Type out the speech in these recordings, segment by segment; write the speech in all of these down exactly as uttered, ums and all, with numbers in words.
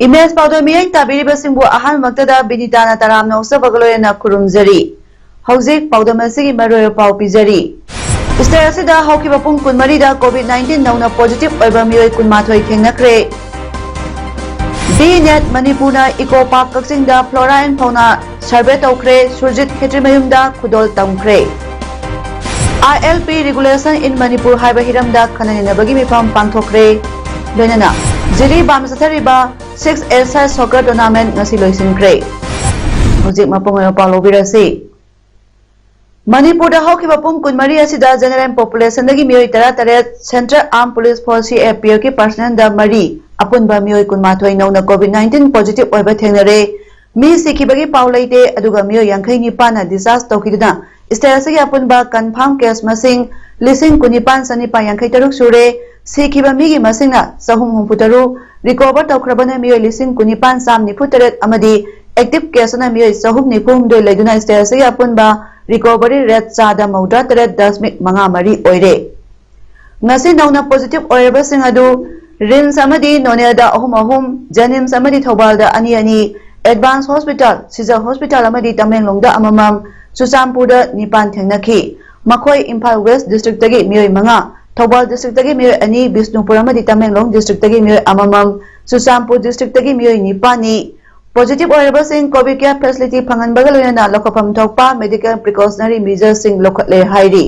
Image ꯄꯥꯎꯗꯝ ꯃꯤꯠꯌꯦꯡ ꯇꯥꯕꯤꯔꯤꯕꯁꯤꯡꯕꯨ ꯑꯍꯥꯟꯕꯃꯛꯇꯗ ꯕꯤꯅꯤꯇꯥꯅ ꯇꯔꯥꯝꯅ ꯑꯣꯛꯆꯕꯒ ꯂꯣꯏꯅꯅ ꯈꯨꯔꯨꯝꯖꯔꯤ꯫ ꯍꯧꯖꯤꯛ ꯄꯥꯎꯗꯝ ꯑꯁꯤꯒꯤ ꯃꯔꯨꯑꯣꯏꯕ ꯄꯥꯎ ꯄꯤꯖꯔꯤ꯫ ꯁ꯭ꯇꯦꯠ ꯑꯁꯤꯗ ꯍꯧꯈꯤꯕ ꯄꯨꯡ ꯀꯨꯟꯃꯔꯤꯗ COVID nineteen ꯅꯧꯅ positive ꯑꯣꯏꯕ ꯃꯤꯑꯣꯏ ꯀꯨꯟꯃꯥꯊꯣꯏ ꯊꯦꯡꯅꯈ꯭ꯔꯦ꯫ ꯕꯤ ꯅꯦꯠ ꯃꯅꯤꯄꯨꯔꯅ ꯏꯀꯣ ꯄꯥꯔꯛ ꯀꯛꯆꯤꯡꯗ Flora and Fauna survey ꯇꯧꯈ꯭ꯔꯦ꯫ ꯁꯨꯔꯖꯤꯠ ꯈꯦꯇ꯭ꯔꯤꯃꯌꯨꯝꯗ ꯈꯨꯗꯣꯜ ꯇꯝꯈ꯭ꯔꯦ꯫ I L P regulation in Manipur ꯍꯥꯏꯕ ꯍꯤꯔꯝꯗ ꯈꯟꯅ ꯅꯩꯅꯕꯒꯤ ꯃꯤꯐꯝ ꯄꯥꯡꯊꯣꯛꯈ꯭ꯔꯦ꯫ ꯂꯣꯏꯅꯅ ꯖꯤꯔꯤꯕꯥꯝꯗ ꯆꯠꯊꯔꯤꯕ six A-side soccer tournament ꯉꯁꯤ ꯂꯣꯏꯁꯤꯟꯈ꯭ꯔꯦ꯫ ꯍꯧꯖꯤꯛ ꯃꯄꯨꯡ ꯑꯣꯏꯕ ꯄꯥꯎ ꯂꯧꯕꯤꯔꯁꯤ꯫ ꯃꯅꯤꯄꯨꯔꯗ ꯍꯧꯈꯤꯕ ꯄꯨꯡ ꯀꯨꯟꯃꯔꯤ ꯑꯁꯤꯗ general populationꯗꯒꯤ ꯃꯤꯑꯣꯏ ꯇꯔꯥꯇꯔꯦꯠ, Central Armed Police Force, C A P F ꯀꯤ personnelꯗ ꯃꯔꯤ, ꯑꯄꯨꯟꯕ ꯃꯤꯑꯣꯏ ꯀꯨꯟꯃꯥꯊꯣꯏ ꯅꯧꯅ COVID nineteen positive ꯑꯣꯏꯕ ꯊꯦꯡꯅꯔꯦ꯫ ꯃꯤ ꯁꯤꯈꯤꯕꯒꯤ ꯄꯥꯎ ꯂꯩꯇꯦ, ꯑꯗꯨꯒ ꯃꯤꯑꯣꯏ ꯌꯥꯡꯈꯩ ꯅꯤꯄꯥꯟꯅ discharge ꯇꯧꯈꯤꯗꯨꯅ state ꯑꯁꯤꯒꯤ ꯑꯄꯨꯟꯕ confirm case ꯃꯁꯤꯡ ꯂꯤꯁꯤꯡ ꯀꯨꯟꯅꯤꯄꯥꯟ ꯆꯅꯤꯄꯥꯟ ꯌꯥꯡꯈꯩ ꯇꯔꯨꯛ ꯁꯨꯔꯦ꯫ ꯁꯤꯈꯤꯕ ꯃꯤꯒꯤ ꯃꯁꯤꯡꯅ ꯆꯍꯨꯝ ꯍꯨꯝꯐꯨ ꯇꯔꯨꯛ, recover ꯇꯧꯈ꯭ꯔꯕꯅ ꯃꯤꯑꯣꯏ ꯂꯤꯁꯤꯡ ꯀꯨꯟꯅꯤꯄꯥꯟ ꯆꯥꯝ ꯅꯤꯐꯨ ꯇꯔꯦꯠ ꯑꯃꯗꯤ active case ꯑꯅ ꯃꯤꯑꯣꯏ ꯆꯍꯨꯝ ꯅꯤꯐꯨ ꯍꯨꯝꯗꯣꯏ ꯂꯩꯗꯨꯅ state ꯑꯁꯤꯒꯤ ꯑꯄꯨꯟꯕ recovery rate ꯆꯥꯗ ꯃꯧꯗ꯭ꯔꯥ ꯇꯔꯦꯠ ꯗꯁꯃꯤꯛ ꯃꯉꯥ ꯃꯔꯤ ꯑꯣꯏꯔꯦ꯫ ꯉꯁꯤ ꯅꯧꯅ positive ꯑꯣꯏꯔꯕꯁꯤꯡ ꯑꯗꯨ RIMS ꯑꯃꯗꯤ ꯅꯣꯅꯦꯗ ꯑꯍꯨꯝ ꯑꯍꯨꯝ, JNIMS ꯑꯃꯗꯤ ꯊꯧꯕꯥꯜꯗ ꯑꯅꯤ ꯑꯅꯤ, Advance Hospital, ꯁꯤꯖ Hospital ꯑꯃꯗꯤ ꯇꯃꯦꯡꯂꯣꯡꯗ ꯑꯃꯃꯝ, ꯆꯨꯔꯆꯥꯟꯄꯨꯔꯗ ꯅꯤꯄꯥꯟ ꯊꯦꯡꯅꯈꯤ꯫ ꯃꯈꯣꯏ ꯏꯝꯐꯥꯜ West districtꯇꯒꯤ ꯃꯤꯑꯣꯏ ꯃꯉꯥ, ꯊꯧꯕꯥꯜ districtꯇꯒꯤ ꯃꯤꯑꯣꯏ ꯑꯅꯤ, ꯕꯤꯁꯅꯨꯄꯨꯔ ꯑꯃꯗꯤ ꯇꯃꯦꯡꯂꯣꯡ districtꯇꯒꯤ ꯃꯤꯑꯣꯏ ꯑꯃꯃꯝ, ꯆꯨꯔꯆꯥꯟꯄꯨꯔ districtꯇꯒꯤ ꯃꯤꯑꯣꯏ ꯅꯤꯄꯥꯟꯅꯤ꯫ Positive ꯑꯣꯏꯔꯕꯁꯤꯡ COVID care facility ꯐꯪꯍꯟꯕꯒ ꯂꯣꯏꯅꯅ ꯂꯧꯈꯠꯐꯝ ꯊꯣꯛꯄ medical precautionary measuresꯁꯤꯡ ꯂꯧꯈꯠꯂꯦ ꯍꯥꯏꯔꯤ꯫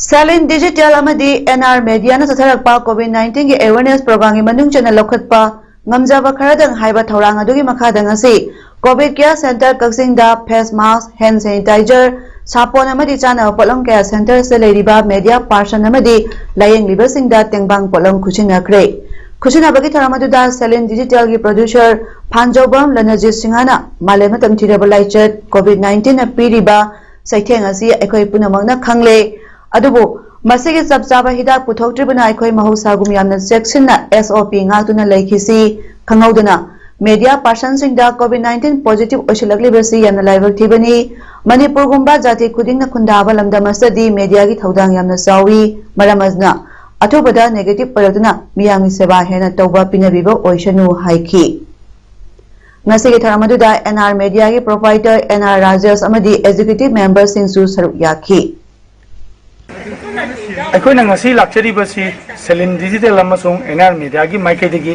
Salin Digital ꯑꯃꯗꯤ N R Mediaꯅ ꯆꯠꯊꯔꯛꯄ COVID nineteenꯒꯤ awareness programꯒꯤ ꯃꯅꯨꯡ ꯆꯟꯅ ꯂꯧꯈꯠꯄ ꯉꯝꯖꯕ ꯈꯔꯗꯪ ꯍꯥꯏꯕ ꯊꯧꯔꯥꯡ ꯑꯗꯨꯒꯤ ꯃꯈꯥꯗ ꯉꯁꯤ COVID care center ꯀꯛꯆꯤꯡꯗ face mask, hand sanitizer, ꯁꯥꯄꯣꯟ ꯑꯃꯗꯤ ꯆꯥꯅꯕ ꯄꯣꯠꯂꯝ ꯀꯌꯥ centerꯁꯤꯗ ꯂꯩꯔꯤꯕ media person ꯑꯃꯗꯤ ꯂꯥꯌꯦꯡꯂꯤꯕꯁꯤꯡꯗ ꯇꯦꯡꯕꯥꯡ ꯄꯣꯠꯂꯝ ꯈꯨꯠꯁꯤꯟꯅꯈ꯭ꯔꯦ꯫ ꯈꯨꯠꯁꯤꯟꯅꯕꯒꯤ ꯊꯧꯔꯝ ꯑꯗꯨꯗ ꯁꯦꯂꯤꯟ ꯗꯤꯖꯤꯇꯦꯜꯒꯤ ꯄ꯭ꯔꯣꯗ꯭ꯌꯨꯁꯔ ꯐꯥꯟꯖꯧꯕꯝ ꯂꯅꯖꯤꯠ ꯁꯤꯡꯍꯅ ꯃꯥꯂꯦꯝꯗ ꯇꯝꯊꯤꯔꯕ ꯂꯥꯏꯆꯠ ꯀꯣꯚꯤꯗ ꯅꯥꯏꯟꯇꯤꯟꯅ ꯄꯤꯔꯤꯕ ꯆꯩꯊꯦꯡ ꯑꯁꯤ ꯑꯩꯈꯣꯏ ꯄꯨꯝꯅꯃꯛꯅ ꯈꯪꯂꯦ꯫ ꯑꯗꯨꯕꯨ ꯃꯁꯤꯒꯤ ꯆꯞ ꯆꯥꯕ ꯍꯤꯗꯥꯛ ꯄꯨꯊꯣꯛꯇ꯭ꯔꯤꯕꯅ ꯑꯩꯈꯣꯏ ꯃꯍꯧꯁꯥꯒꯨꯝ ꯌꯥꯝꯅ ꯆꯦꯛꯁꯤꯟꯅ ꯑꯦꯁ ꯑꯣ ꯄꯤ ꯉꯥꯛꯇꯨꯅ ꯂꯩꯈꯤꯁꯤ꯫ ꯈꯪꯍꯧꯗꯅ ꯃꯦꯗꯤꯌꯥ ꯄꯥꯔꯁꯟꯁꯤꯡꯗ ꯀꯣꯚꯤꯗ ꯅꯥꯏꯟꯇꯤꯟ ꯄꯣꯖꯤꯇꯤꯚ ꯑꯣꯏꯁꯤꯜꯂꯛꯂꯤꯕꯁꯤ ꯌꯥꯝꯅ ꯂꯥꯏꯕꯛ ꯊꯤꯕꯅꯤ꯫ ꯃꯅꯤꯄꯨꯔꯒꯨꯝꯕ ꯖꯥꯇꯤ ꯈꯨꯗꯤꯡꯅ ꯈꯨꯟꯗꯥꯕ ꯂꯝꯗꯝ ꯑꯁꯤꯗꯗꯤ ꯃꯦꯗꯤꯌꯥꯒꯤ ꯊꯧꯗꯥꯡ ꯌꯥꯝꯅ ꯆꯥꯎꯏ꯫ ꯃꯔꯝ ꯑꯁꯤꯅ ꯑꯊꯨꯕꯗ ꯅꯦꯒꯦꯇꯤꯚ ꯑꯣꯏꯔꯛꯇꯨꯅ ꯃꯤꯌꯥꯝꯒꯤ ꯁꯦꯕꯥ ꯍꯦꯟꯅ ꯇꯧꯕ ꯄꯤꯅꯕꯤꯕ ꯑꯣꯏꯁꯅꯨ ꯍꯥꯏꯈꯤ꯫ ꯉꯁꯤꯒꯤ ꯊꯧꯔꯝ ꯑꯗꯨꯗ ꯑꯦꯟ ꯑꯥꯔ ꯃꯦꯗꯤꯌꯥꯒꯤ ꯄ꯭ꯔꯣꯄ꯭ꯔꯥꯏꯇꯔ ꯑꯦꯟ ꯑꯥꯔ ꯔꯥꯖꯦꯁ ꯑꯃꯗꯤ ꯑꯦꯛꯖꯤꯀ꯭ꯌꯨꯇꯤꯚ ꯃꯦꯝꯕꯔꯁꯤꯡꯁꯨ ꯁꯔꯨꯛ ꯌꯥꯈꯤ꯫ ꯑꯩꯈꯣꯏꯅ ꯉꯁꯤ ꯂꯥꯛꯆꯔꯤꯕꯁꯤ ꯁꯦꯂꯤꯟ ꯗꯤꯖꯤꯇꯦꯜ ꯑꯃꯁꯨꯡ ꯑꯦꯟ ꯑꯥꯔ ꯃꯦꯗꯤꯌꯥꯒꯤ ꯃꯥꯏꯀꯩꯗꯒꯤ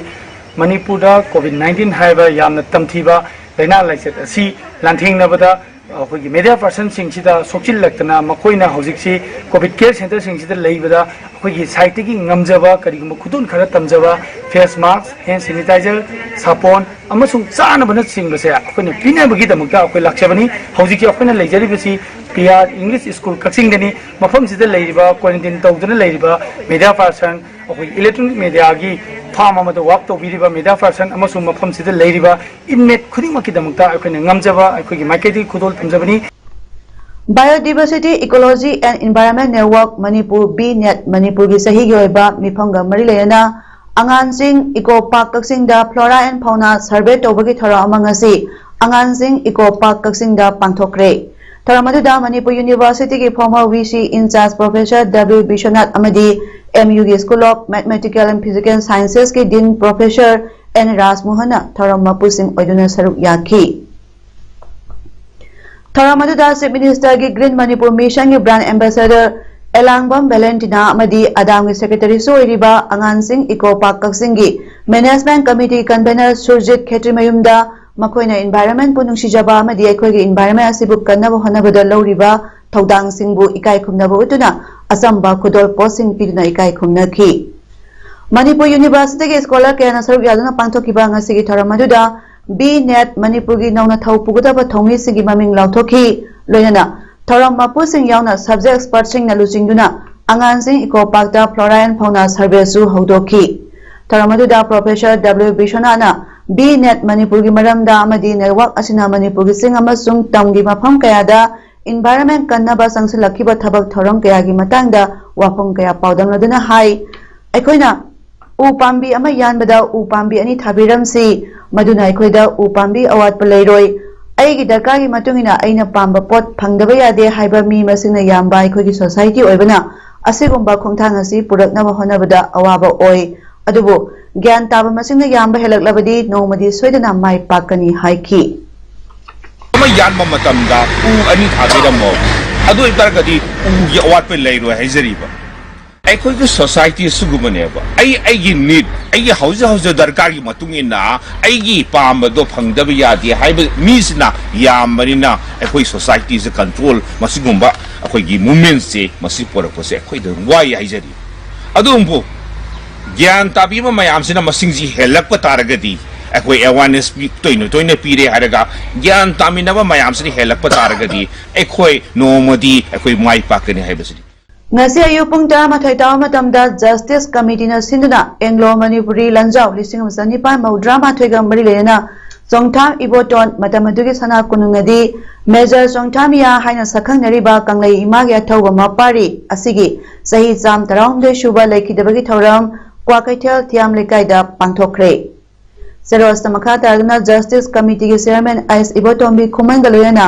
ꯃꯅꯤꯄꯨꯔꯗ ꯀꯣꯚꯤꯗ ꯅꯥꯏꯟꯇꯤꯟ ꯍꯥꯏꯕ ꯌꯥꯝꯅ ꯇꯝꯊꯤꯕ ꯂꯥꯏꯅꯥ ꯂꯥꯏꯆꯠ ꯑꯁꯤ ꯂꯥꯟꯊꯦꯡꯅꯕꯗ ꯑꯩꯈꯣꯏꯒꯤ ꯃꯦꯗꯤꯌꯥ ꯄꯥꯔꯁꯟꯁꯤꯡꯁꯤꯗ ꯁꯣꯛꯆꯤꯜꯂꯛꯇꯅ ꯃꯈꯣꯏꯅ ꯍꯧꯖꯤꯛꯁꯤ ꯀꯣꯚꯤꯗ ꯀꯦꯌꯔ ꯁꯦꯟꯇꯔꯁꯤꯡꯁꯤꯗ ꯂꯩꯕꯗ ꯑꯩꯈꯣꯏꯒꯤ ꯁꯥꯏꯠꯇꯒꯤ ꯉꯝꯖꯕ ꯀꯔꯤꯒꯨꯝꯕ ꯈꯨꯗꯣꯜ ꯈꯔ ꯇꯝꯖꯕ ꯐꯦꯁ ꯃꯥꯛꯁ, ꯍꯦꯟ ꯁꯦꯅꯤꯇꯥꯏꯖꯔ, ꯁꯥꯄꯣꯟ ꯑꯃꯁꯨꯡ ꯆꯥꯅꯕꯅꯆꯤꯡꯕꯁꯦ ꯑꯩꯈꯣꯏꯅ ꯄꯤꯅꯕꯒꯤꯗꯃꯛꯇ ꯑꯩꯈꯣꯏ ꯂꯥꯛꯆꯕꯅꯤ꯫ ꯍꯧꯖꯤꯛꯀꯤ ꯑꯩꯈꯣꯏꯅ ꯂꯩꯖꯔꯤꯕꯁꯤ ꯄꯤ ꯑꯥꯔ ꯏꯪꯂꯤꯁ ꯁ꯭ꯀꯨꯜ ꯀꯛꯆꯤꯡꯗꯅꯤ꯫ ꯃꯐꯝꯁꯤꯗ ꯂꯩꯔꯤꯕ ꯀ꯭ꯋꯥꯔꯦꯟꯇꯤꯟ ꯇꯧꯗꯨꯅ ꯂꯩꯔꯤꯕ ꯃꯦꯗꯤꯌꯥ ꯄꯥꯔꯁꯟ, ꯑꯩꯈꯣꯏ ꯏꯂꯦꯛꯇ꯭ꯔꯣꯅꯤꯛ ꯃꯦꯗꯤꯌꯥꯒꯤ ꯐꯥꯔꯝ ꯑꯃꯗ ꯋꯥꯛ ꯇꯧꯕꯤꯔꯤꯕ ꯃꯦꯗꯤꯌꯥ ꯄꯥꯔꯁꯟ ꯑꯃꯁꯨꯡ ꯃꯐꯝꯁꯤꯗ ꯂꯩꯔꯤꯕ ꯏꯟꯃꯦꯠ ꯈꯨꯗꯤꯡꯃꯛꯀꯤꯗꯃꯛꯇ ꯑꯩꯈꯣꯏꯅ ꯉꯝꯖꯕ ꯑꯩꯈꯣꯏꯒꯤ ꯃꯥꯏꯀꯩꯗꯒꯤ ꯈꯨꯗꯣꯜ ꯇꯝꯖꯕꯅꯤ꯫ Biodiversity, Ecology and Environment Network Manipur, B net, ꯃꯅꯤꯄꯨꯔꯒꯤ ꯆꯍꯤꯒꯤ ꯑꯣꯏꯕ ꯃꯤꯐꯝꯒ ꯃꯔꯤ ꯂꯩꯅꯅ ꯑꯉꯥꯡꯁꯤꯡ ꯏꯀꯣ ꯄꯥꯔꯛ ꯀꯛꯆꯤꯡꯗ ꯐ꯭ꯂꯣꯔꯥ ꯑꯦꯟ ꯐꯥꯎꯅꯥ ꯁꯔꯚꯦ ꯇꯧꯕꯒꯤ ꯊꯧꯔꯝ ꯑꯃ ꯉꯁꯤ ꯑꯉꯥꯡꯁꯤꯡ ꯏꯀꯣ ꯄꯥꯔꯛ ꯀꯛꯆꯤꯡꯗ ꯄꯥꯡꯊꯣꯛꯈ꯭ꯔꯦ꯫ ꯊꯧꯔꯝ ꯑꯗꯨꯗ ꯃꯅꯤꯄꯨꯔ ꯌꯨꯅꯤꯚꯔꯁꯤꯇꯤꯒꯤ former V C in charge Professor W Vishwanath ꯑꯃꯗꯤ M U ꯒꯤ School of Mathematical and Physical Sciences ꯀꯤ Dean Professor N ꯔꯥꯖꯃꯣꯍꯟꯅ ꯊꯧꯔꯝ ꯃꯄꯨꯁꯤꯡ ꯑꯣꯏꯗꯨꯅ ꯁꯔꯨꯛ ꯌꯥꯈꯤ꯫ ꯊꯧꯔꯝ ꯑꯗꯨꯗ Chief Minister ꯒꯤ Green Manipur Mission ꯒꯤ Brand Ambassador ꯑꯦꯂꯥꯡꯕꯝ ꯚꯦꯂꯦꯟꯇꯤꯅꯥ ꯑꯃꯗꯤ ꯑꯗꯥꯝꯒꯤ ꯁꯦꯀ꯭ꯔꯦꯇꯔꯤꯁꯨ ꯑꯣꯏꯔꯤꯕ ꯑꯉꯥꯡꯁꯤꯡ ꯏꯀꯣ ꯄꯥꯔꯛ ꯀꯛꯆꯤꯡꯒꯤ Management Committee Convener ꯁꯨꯔꯖꯤꯠ ꯈꯦꯇ꯭ꯔꯤꯃꯌꯨꯝꯗ ꯃꯈꯣꯏꯅ environment ꯄꯨ ꯅꯨꯡꯁꯤꯖꯕ ꯑꯃꯗꯤ ꯑꯩꯈꯣꯏꯒꯤ environment ꯑꯁꯤꯕꯨ ꯀꯟꯅꯕ ꯍꯣꯠꯅꯕꯗ ꯂꯧꯔꯤꯕ ꯊꯧꯗꯥꯡꯁꯤꯡꯕꯨ ꯏꯀꯥꯏ ꯈꯨꯝꯅꯕ ꯎꯠꯇꯨꯅ ꯑꯆꯝꯕ ꯈꯨꯗꯣꯜ ꯄꯣꯠꯁꯤꯡ ꯄꯤꯗꯨꯅ ꯏꯀꯥꯏ ꯈꯨꯝꯅꯈꯤ꯫ ꯃꯅꯤꯄꯨꯔ ꯌꯨꯅꯤꯚꯔꯁꯤꯇꯤꯒꯤ ꯁ꯭ꯀꯣꯂꯔ ꯀꯌꯥꯅ ꯁꯔꯨꯛ ꯌꯥꯗꯨꯅ ꯄꯥꯡꯊꯣꯛꯈꯤꯕ ꯉꯁꯤꯒꯤ ꯊꯧꯔꯝ ꯑꯗꯨꯗ ꯕꯤ ꯅꯦꯠ ꯃꯅꯤꯄꯨꯔꯒꯤ ꯅꯧꯅ ꯊꯧ ꯄꯨꯒꯗꯕ ꯊꯧꯃꯤꯁꯤꯡꯒꯤ ꯃꯃꯤꯡ ꯂꯥꯎꯊꯣꯛꯈꯤ꯫ ꯂꯣꯏꯅꯅ ꯊꯧꯔꯝ ꯃꯄꯨꯁꯤꯡ ꯌꯥꯎꯅ subject expertꯁꯤꯡꯅ ꯂꯨꯆꯤꯡꯗꯨꯅ ꯑꯉꯥꯡꯁꯤꯡ ꯏꯀꯣ ꯄꯥꯔꯛꯇ ꯐ꯭ꯂꯣꯔꯥ ꯑꯦꯟ ꯐꯥꯎꯅꯥ ꯁꯔꯚꯦꯁꯨ ꯍꯧꯗꯣꯛꯈꯤ꯫ ꯊꯧꯔꯝ ꯑꯗꯨꯗ Professor W ꯕꯤꯁ꯭ꯋꯅꯥꯊꯅ B net ꯃꯅꯤꯄꯨꯔꯒꯤ ꯃꯔꯝꯗ ꯑꯃꯗꯤ network ꯑꯁꯤꯅ ꯃꯅꯤꯄꯨꯔꯒꯤ ꯆꯤꯡ ꯑꯃꯁꯨꯡ ꯇꯝꯒꯤ ꯃꯐꯝ ꯀꯌꯥꯗ environment ꯀꯟꯅꯕ ꯆꯪꯁꯤꯜꯂꯛꯈꯤꯕ ꯊꯕꯛ ꯊꯧꯔꯝ ꯀꯌꯥꯒꯤ ꯃꯇꯥꯡꯗ ꯋꯥꯐꯝ ꯀꯌꯥ ꯄꯥꯎꯗꯝꯅꯗꯨꯅ ꯍꯥꯏ꯫ ꯑꯩꯈꯣꯏꯅ ꯎ ꯄꯥꯝꯕꯤ ꯑꯃ ꯌꯥꯟꯕꯗ ꯎ ꯄꯥꯝꯕꯤ ꯑꯅꯤ ꯊꯥꯕꯤꯔꯝꯁꯤ, ꯃꯗꯨꯅ ꯑꯩꯈꯣꯏꯗ ꯎ ꯄꯥꯝꯕꯤ ꯑꯋꯥꯠꯄ ꯂꯩꯔꯣꯏ꯫ ꯑꯩꯒꯤ ꯗꯔꯀꯥꯔꯒꯤ ꯃꯇꯨꯡ ꯏꯟꯅ ꯑꯩꯅ ꯄꯥꯝꯕ ꯄꯣꯠ ꯐꯪꯗꯕ ꯌꯥꯗꯦ ꯍꯥꯏꯕ ꯃꯤ ꯃꯁꯤꯡꯅ ꯌꯥꯝꯕ ꯑꯩꯈꯣꯏꯒꯤ society ꯑꯣꯏꯕꯅ ꯑꯁꯤꯒꯨꯝꯕ ꯈꯣꯡꯊꯥꯡ ꯑꯁꯤ ꯄꯨꯔꯛꯅꯕ ꯍꯣꯠꯅꯕꯗ ꯑꯋꯥꯕ ꯑꯣꯏ꯫ ꯑꯗꯨꯕꯨ ꯒ꯭ꯌꯥꯟ ꯇꯥꯕ ꯃꯁꯤꯡꯅ ꯌꯥꯝꯕ ꯍꯦꯜꯂꯛꯂꯕꯗꯤ ꯅꯣꯡꯃꯗꯤ ꯁꯣꯏꯗꯅ ꯃꯥꯏ ꯄꯥꯛꯀꯅꯤ ꯍꯥꯏꯈꯤ꯫ ꯑꯃ ꯌꯥꯟꯕ ꯃꯇꯝꯗ ꯎ ꯑꯅꯤ ꯊꯥꯕꯤꯔꯝꯃꯣ꯫ ꯑꯗꯨ ꯑꯣꯏꯇꯥꯔꯒꯗꯤ ꯎꯒꯤ ꯑꯋꯥꯠꯄ ꯂꯩꯔꯣꯏ ꯍꯥꯏꯖꯔꯤꯕ꯫ ꯑꯩꯈꯣꯏꯒꯤ society ꯑꯁꯤꯒꯨꯝꯕꯅꯦꯕ꯫ ꯑꯩ ꯑꯩꯒꯤ need, ꯑꯩꯒꯤ ꯍꯧꯖꯤꯛ ꯍꯧꯖꯤꯛ ꯗꯔꯀꯥꯔꯒꯤ ꯃꯇꯨꯡ ꯏꯟꯅ ꯑꯩꯒꯤ ꯄꯥꯝꯕꯗꯣ ꯐꯪꯗꯕ ꯌꯥꯗꯦ ꯍꯥꯏꯕ ꯃꯤꯁꯤꯅ ꯌꯥꯝꯕꯅꯤꯅ ꯑꯩꯈꯣꯏ society ꯁꯦ control, ꯃꯁꯤꯒꯨꯝꯕ ꯑꯩꯈꯣꯏꯒꯤ movement ꯁꯦ ꯃꯁꯤ ꯄꯨꯔꯛꯄꯁꯦ ꯑꯩꯈꯣꯏꯗ ꯋꯥꯏ ꯍꯥꯏꯖꯔꯤ꯫ ꯑꯗꯨꯕꯨ ꯒ꯭ꯌꯥꯟ ꯇꯥꯕꯤꯕ ꯃꯌꯥꯝꯁꯤꯅ ꯃꯁꯤꯡꯁꯤ ꯍꯦꯜꯂꯛꯄ ꯇꯥꯔꯒꯗꯤ, ꯑꯩꯈꯣꯏ awareness ꯄꯤ-, ꯇꯣꯏꯅ ꯇꯣꯏꯅ ꯄꯤꯔꯦ ꯍꯥꯏꯔꯒ ꯒ꯭ꯌꯥꯟ ꯇꯥꯃꯤꯟꯅꯕ ꯃꯌꯥꯝꯁꯤꯅ ꯍꯦꯜꯂꯛꯄ ꯇꯥꯔꯒꯗꯤ ꯑꯩꯈꯣꯏ ꯅꯣꯡꯃꯗꯤ ꯑꯩꯈꯣꯏ ꯃꯥꯏ ꯄꯥꯛꯀꯅꯤ ꯍꯥꯏꯕꯁꯤꯅꯤ꯫ ꯉꯁꯤ ꯑꯌꯨꯛ ꯄꯨꯡ ꯇꯔꯥꯃꯥꯊꯣꯏ ꯇꯥꯕ ꯃꯇꯝꯗ Justice Committee ꯅ ꯁꯤꯟꯗꯨꯅ Anglo Manipuri ꯂꯥꯟꯖꯥꯎ ꯂꯤꯁꯤꯡ ꯑꯃ ꯆꯅꯤꯄꯥꯟ ꯃꯧꯗ꯭ꯔꯥ ꯃꯥꯊꯣꯏꯒ ꯃꯔꯤ ꯂꯩꯅꯅ ꯆꯣꯡꯊꯥꯝ ꯏꯕꯣꯇꯣꯟ, ꯃꯇꯝ ꯑꯗꯨꯒꯤ ꯁꯅꯥ ꯀꯣꯅꯨꯡꯅꯗꯤ Major ꯆꯣꯡꯊꯥꯝ ꯌꯥ ꯍꯥꯏꯅ ꯁꯛꯈꯪꯅꯔꯤꯕ ꯀꯪꯂꯩ ꯏꯃꯥꯒꯤ ꯑꯊꯧꯕ ꯃꯄꯥꯔꯤ ꯑꯁꯤꯒꯤ ꯆꯍꯤ ꯆꯥꯝ ꯇꯔꯥꯍꯨꯝꯗꯣꯏ ꯁꯨꯕ ꯂꯩꯈꯤꯗꯕꯒꯤ ꯊꯧꯔꯝ ꯀ꯭ꯋꯥꯀꯩꯊꯦꯜ ꯊꯤꯌꯥꯝ ꯂꯩꯀꯥꯏꯗ ꯄꯥꯡꯊꯣꯛꯈ꯭ꯔꯦ꯫ ꯆꯦꯔꯣꯁꯇ ꯃꯈꯥ ꯇꯥꯗꯨꯅ Justice Committee ꯒꯤ Chairman ꯑꯥꯏꯁ ꯏꯕꯣꯇꯣꯝꯕꯤ ꯈꯨꯃꯟꯒ ꯂꯣꯏꯅꯅ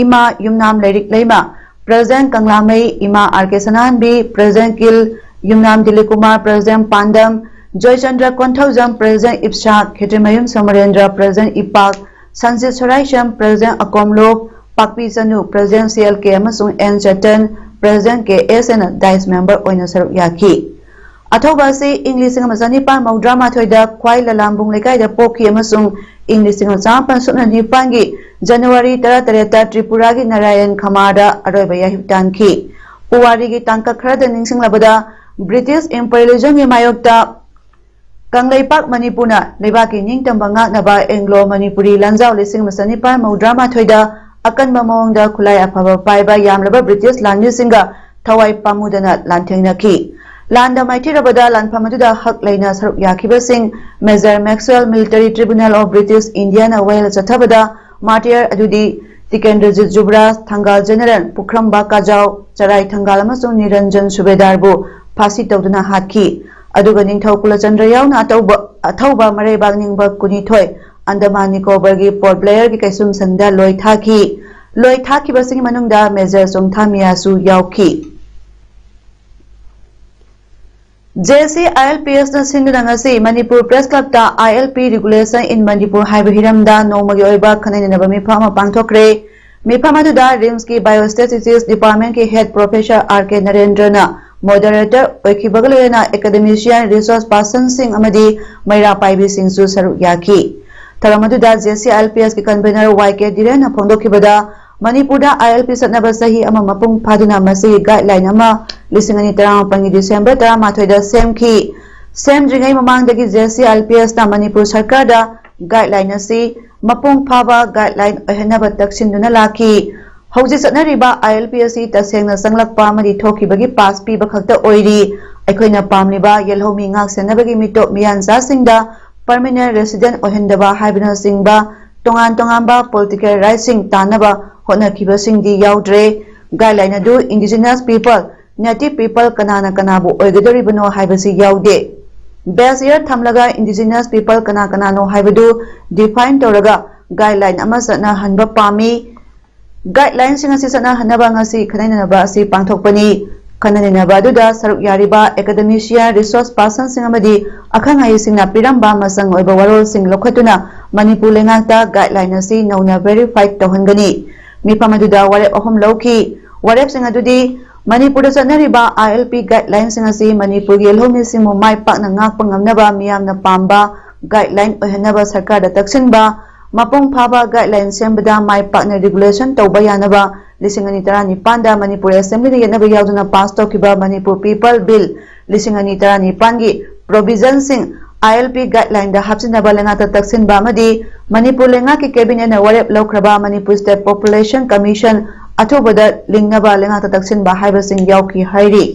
ꯏꯃꯥ ꯌꯨꯝꯅꯥꯝ ꯂꯥꯏꯔꯤꯛ ꯂꯩꯃ, President ꯀꯪꯂꯥꯃꯩ, ꯏꯃꯥ ꯑꯥꯔ ꯀꯦ ꯁꯅꯥꯍꯟꯕꯤ, President ꯀꯤꯜ, ꯌꯨꯝꯅꯥꯝ ꯗꯤꯂꯤꯞ ꯀꯨꯃꯥꯔ, President ꯄꯥꯟꯗꯝ, ꯖꯣꯏꯆꯟꯗ꯭ꯔ ꯀꯣꯟꯊꯧꯖꯝ, President ꯏꯞꯁꯥ, ꯈꯦꯇ꯭ꯔꯤꯃꯌꯨꯝ ꯁꯣꯃꯔꯦꯟꯗ꯭ꯔ, President ꯏꯄꯥꯛ, ꯁꯟꯖꯤꯠ ꯁꯣꯔꯥꯏꯁꯝ, President ꯑꯀꯣꯝꯂꯣꯞ, Pakpi Chanu, President C L K ꯑꯃꯁꯨꯡ N Chatan, President K S N ꯗꯥꯏꯁ member ꯑꯣꯏꯅ ꯁꯔꯨꯛ ꯌꯥꯈꯤ꯫ ꯑꯊꯧꯕ ꯑꯁꯤ ꯏꯪ ꯂꯤꯁꯤꯡ ꯑꯃ ꯆꯅꯤꯄꯥꯟ ꯃꯧꯗ꯭ꯔꯥ ꯃꯥꯊꯣꯏꯗ ꯈ꯭ꯋꯥꯏ ꯂꯂꯥꯝꯕꯨꯡ ꯂꯩꯀꯥꯏꯗ ꯄꯣꯛꯈꯤ ꯑꯃꯁꯨꯡ ꯏꯪ ꯂꯤꯁꯤꯡ ꯑꯃ ꯆꯃꯥꯄꯟ ꯁꯨꯞꯅ ꯅꯤꯄꯥꯟꯒꯤ ꯖꯅꯋꯥꯔꯤ ꯇꯔꯥꯇꯔꯦꯠꯇ ꯇ꯭ꯔꯤꯄꯨꯔꯥꯒꯤ ꯅꯥꯔꯥꯌꯟ ꯈꯃꯥꯔꯗ ꯑꯔꯣꯏꯕ ꯌꯥꯍꯤꯞ ꯇꯥꯟꯈꯤ꯫ ꯄꯨꯋꯥꯔꯤꯒꯤ ꯇꯥꯡꯀꯛ ꯈꯔꯗ ꯅꯤꯡꯁꯤꯡꯂꯕꯗ, ꯕ꯭ꯔꯤꯇꯤꯁ imperialism ꯒꯤ ꯃꯥꯌꯣꯛꯇ ꯀꯪꯂꯩꯄꯥꯛ ꯃꯅꯤꯄꯨꯔꯅ ꯂꯩꯕꯥꯛꯀꯤ ꯅꯤꯡꯇꯝꯕ ꯉꯥꯛꯅꯕ Anglo Manipuri ꯂꯥꯟꯖꯥꯎ ꯂꯤꯁꯤꯡ ꯑꯃ ꯆꯅꯤꯄꯥꯟ ꯃꯧꯗ꯭ꯔꯥ ꯃꯥꯊꯣꯏꯗ ꯑꯀꯟꯕ ꯃꯑꯣꯡꯗ ꯈꯨꯠꯂꯥꯏ ꯑꯐꯕ ꯄꯥꯏꯕ ꯌꯥꯝꯂꯕ ꯕ꯭ꯔꯤꯇꯤꯁ ꯂꯥꯟꯃꯤꯁꯤꯡꯒ ꯊꯋꯥꯏ ꯄꯥꯝꯃꯨꯗꯅ ꯂꯥꯟꯊꯦꯡꯅꯈꯤ꯫ ꯂꯥꯟꯗ ꯃꯥꯏꯊꯤꯔꯕꯗ ꯂꯥꯟꯐꯝ ꯑꯗꯨꯗ ꯍꯛ ꯂꯩꯅ ꯁꯔꯨꯛ ꯌꯥꯈꯤꯕꯁꯤꯡ Major Maxwell, Military Tribunal of British Indiaꯅ ꯋꯥꯌꯦꯜ ꯆꯠꯊꯕꯗ martyr ꯑꯗꯨꯗꯤ ꯇꯤꯀꯦꯟꯗ꯭ꯔꯖꯤꯠ ꯖꯨꯕꯔꯥꯖ, ꯊꯪꯒꯥꯜ General ꯄꯨꯈ꯭ꯔꯝꯕ ꯀꯥꯖꯥꯎ, ꯆꯔꯥꯏ ꯊꯪꯒꯥꯜ ꯑꯃꯁꯨꯡ ꯅꯤꯔꯟꯖꯟ ꯁꯨꯕꯦꯗꯥꯔꯕꯨ ꯐꯥꯁꯤ ꯇꯧꯗꯨꯅ ꯍꯥꯠꯈꯤ꯫ ꯑꯗꯨꯒ ꯅꯤꯡꯊꯧ ꯀꯨꯂꯆꯟꯗ꯭ꯔ ꯌꯥꯎꯅ ꯑꯇꯧꯕ, ꯑꯊꯧꯕ ꯃꯔꯩꯕꯥꯛ ꯅꯤꯡꯕ ꯀꯨꯟꯅꯤꯊꯣꯏ ꯑꯟꯗꯃꯥꯟ ꯅꯤꯀꯣꯕꯔꯒꯤ Port Blairꯒꯤ ꯀꯩꯁꯨꯝꯁꯪꯗ ꯂꯣꯏ ꯊꯥꯈꯤ꯫ ꯂꯣꯏ ꯊꯥꯈꯤꯕꯁꯤꯡꯒꯤ ꯃꯅꯨꯡꯗ Major ꯆꯣꯡꯊꯥꯃꯤꯌꯥꯁꯨ ꯌꯥꯎꯈꯤ꯫ JC ILPSꯅ ꯁꯤꯟꯗꯨꯅ ꯉꯁꯤ Manipur Press Clubꯇ ILP Regulation in Manipur ꯍꯥꯏꯕ ꯍꯤꯔꯝꯗ ꯅꯣꯡꯃꯒꯤ ꯑꯣꯏꯕ ꯈꯟꯅ ꯅꯩꯅꯕ ꯃꯤꯐꯝ ꯑꯃ ꯄꯥꯡꯊꯣꯛꯈ꯭ꯔꯦ꯫ ꯃꯤꯐꯝ ꯑꯗꯨꯗ RIMSꯀꯤ Biostatisticians Departmentꯀꯤ Head Professor R K ꯅꯔꯦꯟꯗ꯭ꯔꯅ Moderator ꯑꯣꯏꯈꯤꯕꯒ ꯂꯣꯏꯅꯅ Academician, Resource Personꯁꯤꯡ ꯑꯃꯗꯤ ꯃꯩꯔꯥ ꯄꯥꯏꯕꯤꯁꯤꯡꯁꯨ ꯁꯔꯨꯛ ꯌꯥꯈꯤ꯫ ꯊꯧꯔꯝ ꯑꯗꯨꯗ JC ILPSꯀꯤ Convener Y K ꯙꯤꯔꯦꯟꯅ ꯐꯣꯡꯗꯣꯛꯈꯤꯕꯗ, ꯃꯅꯤꯄꯨꯔꯗ ILP ꯆꯠꯅꯕ ꯆꯍꯤ ꯑꯃ ꯃꯄꯨꯡ ꯐꯥꯗꯨꯅ ꯃꯁꯤꯒꯤ guideline ꯑꯃ ꯂꯤꯁꯤꯡ ꯑꯅꯤ ꯇꯔꯥꯃꯥꯄꯟꯒꯤ December ꯇꯔꯥꯃꯥꯊꯣꯏꯗ ꯁꯦꯝꯈꯤ꯫ ꯁꯦꯝꯗ꯭ꯔꯤꯉꯩ ꯃꯃꯥꯡꯗꯒꯤ JC ILPSꯅ ꯃꯅꯤꯄꯨꯔ ꯁꯔꯀꯥꯔꯗ guideline ꯑꯁꯤ ꯃꯄꯨꯡ ꯐꯥꯕ guideline ꯑꯣꯏꯍꯟꯅꯕ ꯇꯛꯁꯤꯟꯗꯨꯅ ꯂꯥꯛꯈꯤ꯫ ꯍꯧꯖꯤꯛ ꯆꯠꯅꯔꯤꯕ ILP ꯑꯁꯤ ꯇꯁꯦꯡꯅ ꯆꯪꯂꯛꯄ ꯑꯃꯗꯤ ꯊꯣꯛꯈꯤꯕꯒꯤ pass ꯄꯤꯕ ꯈꯛꯇ ꯑꯣꯏꯔꯤ꯫ ꯑꯩꯈꯣꯏꯅ ꯄꯥꯝꯂꯤꯕ ꯌꯦꯜꯍꯧꯃꯤ ꯉꯥꯛ ꯁꯦꯟꯅꯕꯒꯤ ꯃꯤꯇꯣꯞ ꯃꯤꯌꯥꯟꯆꯥꯁꯤꯡꯗ permanent resident ꯑꯣꯏꯍꯟꯗꯕ ꯍꯥꯏꯕꯅꯆꯤꯡꯕ ꯇꯣꯉꯥꯟ ꯇꯣꯉꯥꯟꯕ political rightꯁꯤꯡ ꯇꯥꯟꯅꯕ ꯍꯣꯠꯅꯈꯤꯕꯁꯤꯡꯗꯤ ꯌꯥꯎꯗ꯭ꯔꯦ꯫ Guideline ꯑꯗꯨ indigenous people, native people ꯀꯅꯥꯅ ꯀꯅꯥꯕꯨ ꯑꯣꯏꯒꯗꯧꯔꯤꯕꯅꯣ ꯍꯥꯏꯕꯁꯤ ꯌꯥꯎꯗꯦ꯫ Base year ꯊꯝꯂꯒ indigenous people ꯀꯅꯥ ꯀꯅꯥꯅꯣ ꯍꯥꯏꯕꯗꯨ define ꯇꯧꯔꯒ guideline ꯑꯃ ꯆꯠꯅꯍꯟꯕ ꯄꯥꯝꯃꯤ꯫ Guidelineꯁꯤꯡ ꯑꯁꯤ ꯆꯠꯅꯍꯟꯅꯕ ꯉꯁꯤ ꯈꯟꯅ ꯅꯩꯅꯕ ꯑꯁꯤ ꯄꯥꯡꯊꯣꯛꯄꯅꯤ꯫ ꯈꯟꯅ ꯅꯩꯅꯕ ꯑꯗꯨꯗ ꯁꯔꯨꯛ ꯌꯥꯔꯤꯕ academician, resource personꯁꯤꯡ ꯑꯃꯗꯤ ꯑꯈꯪ ꯑꯍꯩꯁꯤꯡꯅ ꯄꯤꯔꯝꯕ ꯃꯆꯪ ꯑꯣꯏꯕ ꯋꯥꯔꯣꯜꯁꯤꯡ ꯂꯧꯈꯠꯇꯨꯅ ꯃꯅꯤꯄꯨꯔ ꯂꯩꯉꯥꯛꯇ guideline ꯑꯁꯤ ꯅꯧꯅ verify ꯇꯧꯍꯟꯒꯅꯤ꯫ ꯃꯤꯐꯝ ꯑꯗꯨꯗ ꯋꯥꯔꯦꯞ ꯑꯍꯨꯝ ꯂꯧꯈꯤ꯫ ꯋꯥꯔꯦꯞꯁꯤꯡ ꯑꯗꯨꯗꯤ ꯃꯅꯤꯄꯨꯔꯗ ꯆꯠꯅꯔꯤꯕ ILP guidelineꯁꯤꯡ ꯑꯁꯤ ꯃꯅꯤꯄꯨꯔꯒꯤ ꯂꯧꯃꯤꯁꯤꯡꯕꯨ ꯃꯥꯏ ꯄꯥꯛꯅ ꯉꯥꯛꯄ ꯉꯝꯅꯕ ꯃꯤꯌꯥꯝꯅ ꯄꯥꯝꯕ guideline ꯑꯣꯏꯍꯟꯅꯕ ꯁꯔꯀꯥꯔꯗ ꯇꯛꯁꯤꯟꯕ, ꯃꯄꯨꯡ ꯐꯥꯕ guideline ꯁꯦꯝꯕꯗ ꯃꯥꯏ ꯄꯥꯛꯅ regulation ꯇꯧꯕ ꯌꯥꯅꯕ ꯂꯤꯁꯤꯡ ꯑꯅꯤ ꯇꯔꯥꯅꯤꯄꯥꯟꯗ ꯃꯅꯤꯄꯨꯔ Assemblyꯅ ꯌꯦꯠꯅꯕ ꯌꯥꯎꯗꯅ pass ꯇꯧꯈꯤꯕ Manipur People Bill ꯂꯤꯁꯤꯡ ꯑꯅꯤ ꯇꯔꯥꯅꯤꯄꯥꯟꯒꯤ provisionꯁꯤꯡ ILP guidelineꯗ ꯍꯥꯞꯆꯤꯟꯅꯕ ꯂꯩꯉꯥꯛꯇ ꯇꯛꯁꯤꯟꯕ ꯑꯃꯗꯤ ꯃꯅꯤꯄꯨꯔ ꯂꯩꯉꯥꯛꯀꯤ Cabinetꯅ ꯋꯥꯔꯦꯞ ꯂꯧꯈ꯭ꯔꯕ Manipur State Population Commission ꯑꯊꯨꯕꯗ ꯂꯤꯡꯅꯕ ꯂꯩꯉꯥꯛꯇ ꯇꯛꯁꯤꯟꯕ ꯍꯥꯏꯕꯁꯤꯡ ꯌꯥꯎꯈꯤ ꯍꯥꯏꯔꯤ꯫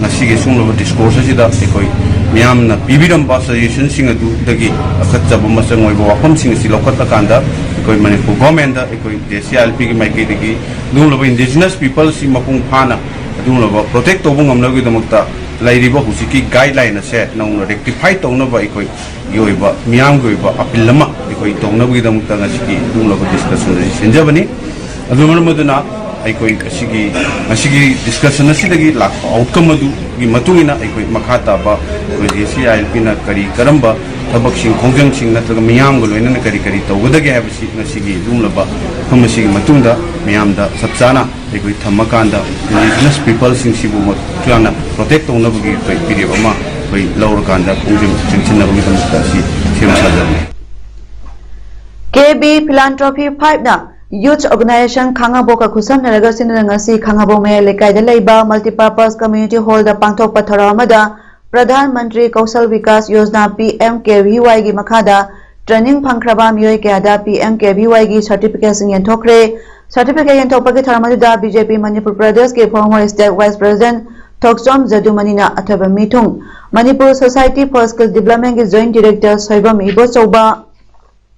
ꯉꯁꯤꯒꯤ ꯁꯤꯒꯨꯝꯂꯕ ꯗꯤꯁꯀꯣꯔꯁ ꯑꯁꯤꯗ ꯑꯩꯈꯣꯏ ꯃꯤꯌꯥꯝꯅ ꯄꯤꯕꯤꯔꯝꯕ ꯁꯖꯦꯁꯟꯁꯤꯡ ꯑꯗꯨꯗꯒꯤ ꯑꯀꯠꯆꯕ ꯃꯆꯪ ꯑꯣꯏꯕ ꯋꯥꯐꯝꯁꯤꯡ ꯑꯁꯤ ꯂꯧꯈꯠꯂꯀꯥꯟꯗ ꯑꯩꯈꯣꯏ ꯃꯅꯤꯄꯨꯔ ꯒꯣꯔꯃꯦꯟꯗ ꯑꯩꯈꯣꯏ ꯖꯦ ꯁꯤ ꯑꯥꯏ ꯑꯦꯜ ꯄꯤꯒꯤ ꯃꯥꯏꯀꯩꯗꯒꯤ ꯑꯗꯨꯒꯨꯝꯂꯕ ꯏꯟꯗꯤꯖꯤꯅꯁ ꯄꯤꯄꯜꯁꯤ ꯃꯄꯨꯡ ꯐꯥꯅ ꯑꯗꯨꯒꯨꯝꯂꯕ ꯄ꯭ꯔꯣꯇꯦꯛ ꯇꯧꯕ ꯉꯝꯅꯕꯒꯤꯗꯃꯛꯇ ꯂꯩꯔꯤꯕ ꯍꯧꯖꯤꯛꯀꯤ ꯒꯥꯏꯗꯂꯥꯏꯟ ꯑꯁꯦ ꯅꯧꯅ ꯔꯦꯛꯇꯤꯐꯥꯏ ꯇꯧꯅꯕ ꯑꯩꯈꯣꯏꯒꯤ ꯑꯣꯏꯕ ꯃꯤꯌꯥꯝꯒꯤ ꯑꯣꯏꯕ ꯑꯄꯤꯜ ꯑꯃ ꯑꯩꯈꯣꯏ ꯇꯧꯅꯕꯒꯤꯗꯃꯛꯇ ꯉꯁꯤꯒꯤ ꯑꯗꯨꯒꯨꯝꯂꯕ ꯗꯤꯁꯀꯁꯟ ꯑꯁꯤ ꯁꯤꯟꯖꯕꯅꯤ꯫ ꯑꯗꯨꯅ ꯃꯔꯝ ꯑꯗꯨꯅ ꯑꯩꯈꯣꯏ ꯑꯁꯤꯒꯤ ꯉꯁꯤꯒꯤ ꯗꯤꯁꯀꯁꯟ ꯑꯁꯤꯗꯒꯤ ꯂꯥꯛꯄ ꯑꯥꯎꯠꯀꯝ ꯑꯗꯨꯒꯤ ꯃꯇꯨꯡ ꯏꯟꯅ ꯑꯩꯈꯣꯏ ꯃꯈꯥ ꯇꯥꯕ ꯑꯩꯈꯣꯏ ꯖꯦ ꯁꯤ ꯑꯥꯏ ꯑꯦꯜ ꯄꯤꯅ ꯀꯔꯤ ꯀꯔꯝꯕ ꯊꯕꯛꯁꯤꯡ ꯈꯣꯡꯖꯪꯁꯤꯡ ꯅꯠꯇ꯭ꯔꯒ ꯃꯤꯌꯥꯝꯒ ꯂꯣꯏꯅꯅ ꯀꯔꯤ ꯀꯔꯤ ꯇꯧꯒꯗꯒꯦ ꯍꯥꯏꯕꯁꯤ ꯉꯁꯤꯒꯤ ꯑꯗꯨꯒꯨꯝꯂꯕ ꯃꯐꯝ ꯑꯁꯤꯒꯤ ꯃꯇꯨꯡꯗ ꯃꯤꯌꯥꯝꯗ ꯆꯞ ꯆꯥꯅ ꯑꯩꯈꯣꯏ ꯊꯝꯃꯀꯥꯟꯗ ꯏꯟꯗꯤꯖꯤꯅꯁ ꯄꯤꯄꯜꯁꯤꯡꯁꯤꯕꯨ ꯃꯇꯤꯛ ꯆꯥꯅ ꯄ꯭ꯔꯣꯇꯦꯛ ꯇꯧꯅꯕꯒꯤ ꯑꯩꯈꯣꯏ ꯐꯤꯔꯦꯞ ꯑꯃ ꯑꯩꯈꯣꯏ ꯂꯧꯔꯀꯥꯟꯗ ꯈꯣꯡꯖꯪ ꯆꯪꯁꯤꯟꯅꯕꯒꯤꯗꯃꯛꯇ ꯑꯁꯤ ꯁꯦꯝ ꯁꯥꯖꯕꯅꯤ꯫ ꯀꯦ ꯕꯤ Philanthropy five ꯅ Youth Organization ꯈꯥꯉꯕꯣꯛꯀ ꯈꯨꯠꯁꯝꯅꯔꯒ ꯁꯤꯟꯗꯨꯅ ꯉꯁꯤ ꯈꯥꯉꯕꯣꯛ ꯃꯌꯥꯏ ꯂꯩꯀꯥꯏꯗ ꯂꯩꯕ Multipurpose Community Hall ꯗ ꯄꯥꯡꯊꯣꯛꯄ ꯊꯧꯔꯝ ꯑꯃꯗ Pradhan Mantri Kaushal Vikas Yojana P M K V Y ꯒꯤ ꯃꯈꯥꯗ ꯇ꯭ꯔꯦꯅꯤꯡ ꯐꯪꯈ꯭ꯔꯕ ꯃꯤꯑꯣꯏ ꯀꯌꯥꯗ P M K V Y ꯒꯤ ꯁꯔꯇꯤꯐꯤꯀꯦꯠꯁꯤꯡ ꯌꯦꯟꯊꯣꯛꯈ꯭ꯔꯦ꯫ ꯁꯔꯇꯤꯐꯤꯀꯦꯠ ꯌꯦꯟꯊꯣꯛꯄꯒꯤ ꯊꯧꯔꯝ ꯑꯗꯨꯗ B J P ꯃꯅꯤꯄꯨꯔ ꯄ꯭ꯔꯗꯦꯁꯀꯤ former state vice president ꯊꯣꯛꯆꯣꯝ ꯖꯗꯨꯃꯅꯤꯅ ꯑꯊꯣꯏꯕ ꯃꯤꯊꯨꯡ, Manipur Society for Skill Development ꯒꯤ joint director ꯁꯣꯏꯕꯝ ꯏꯕꯣꯆꯧꯕ,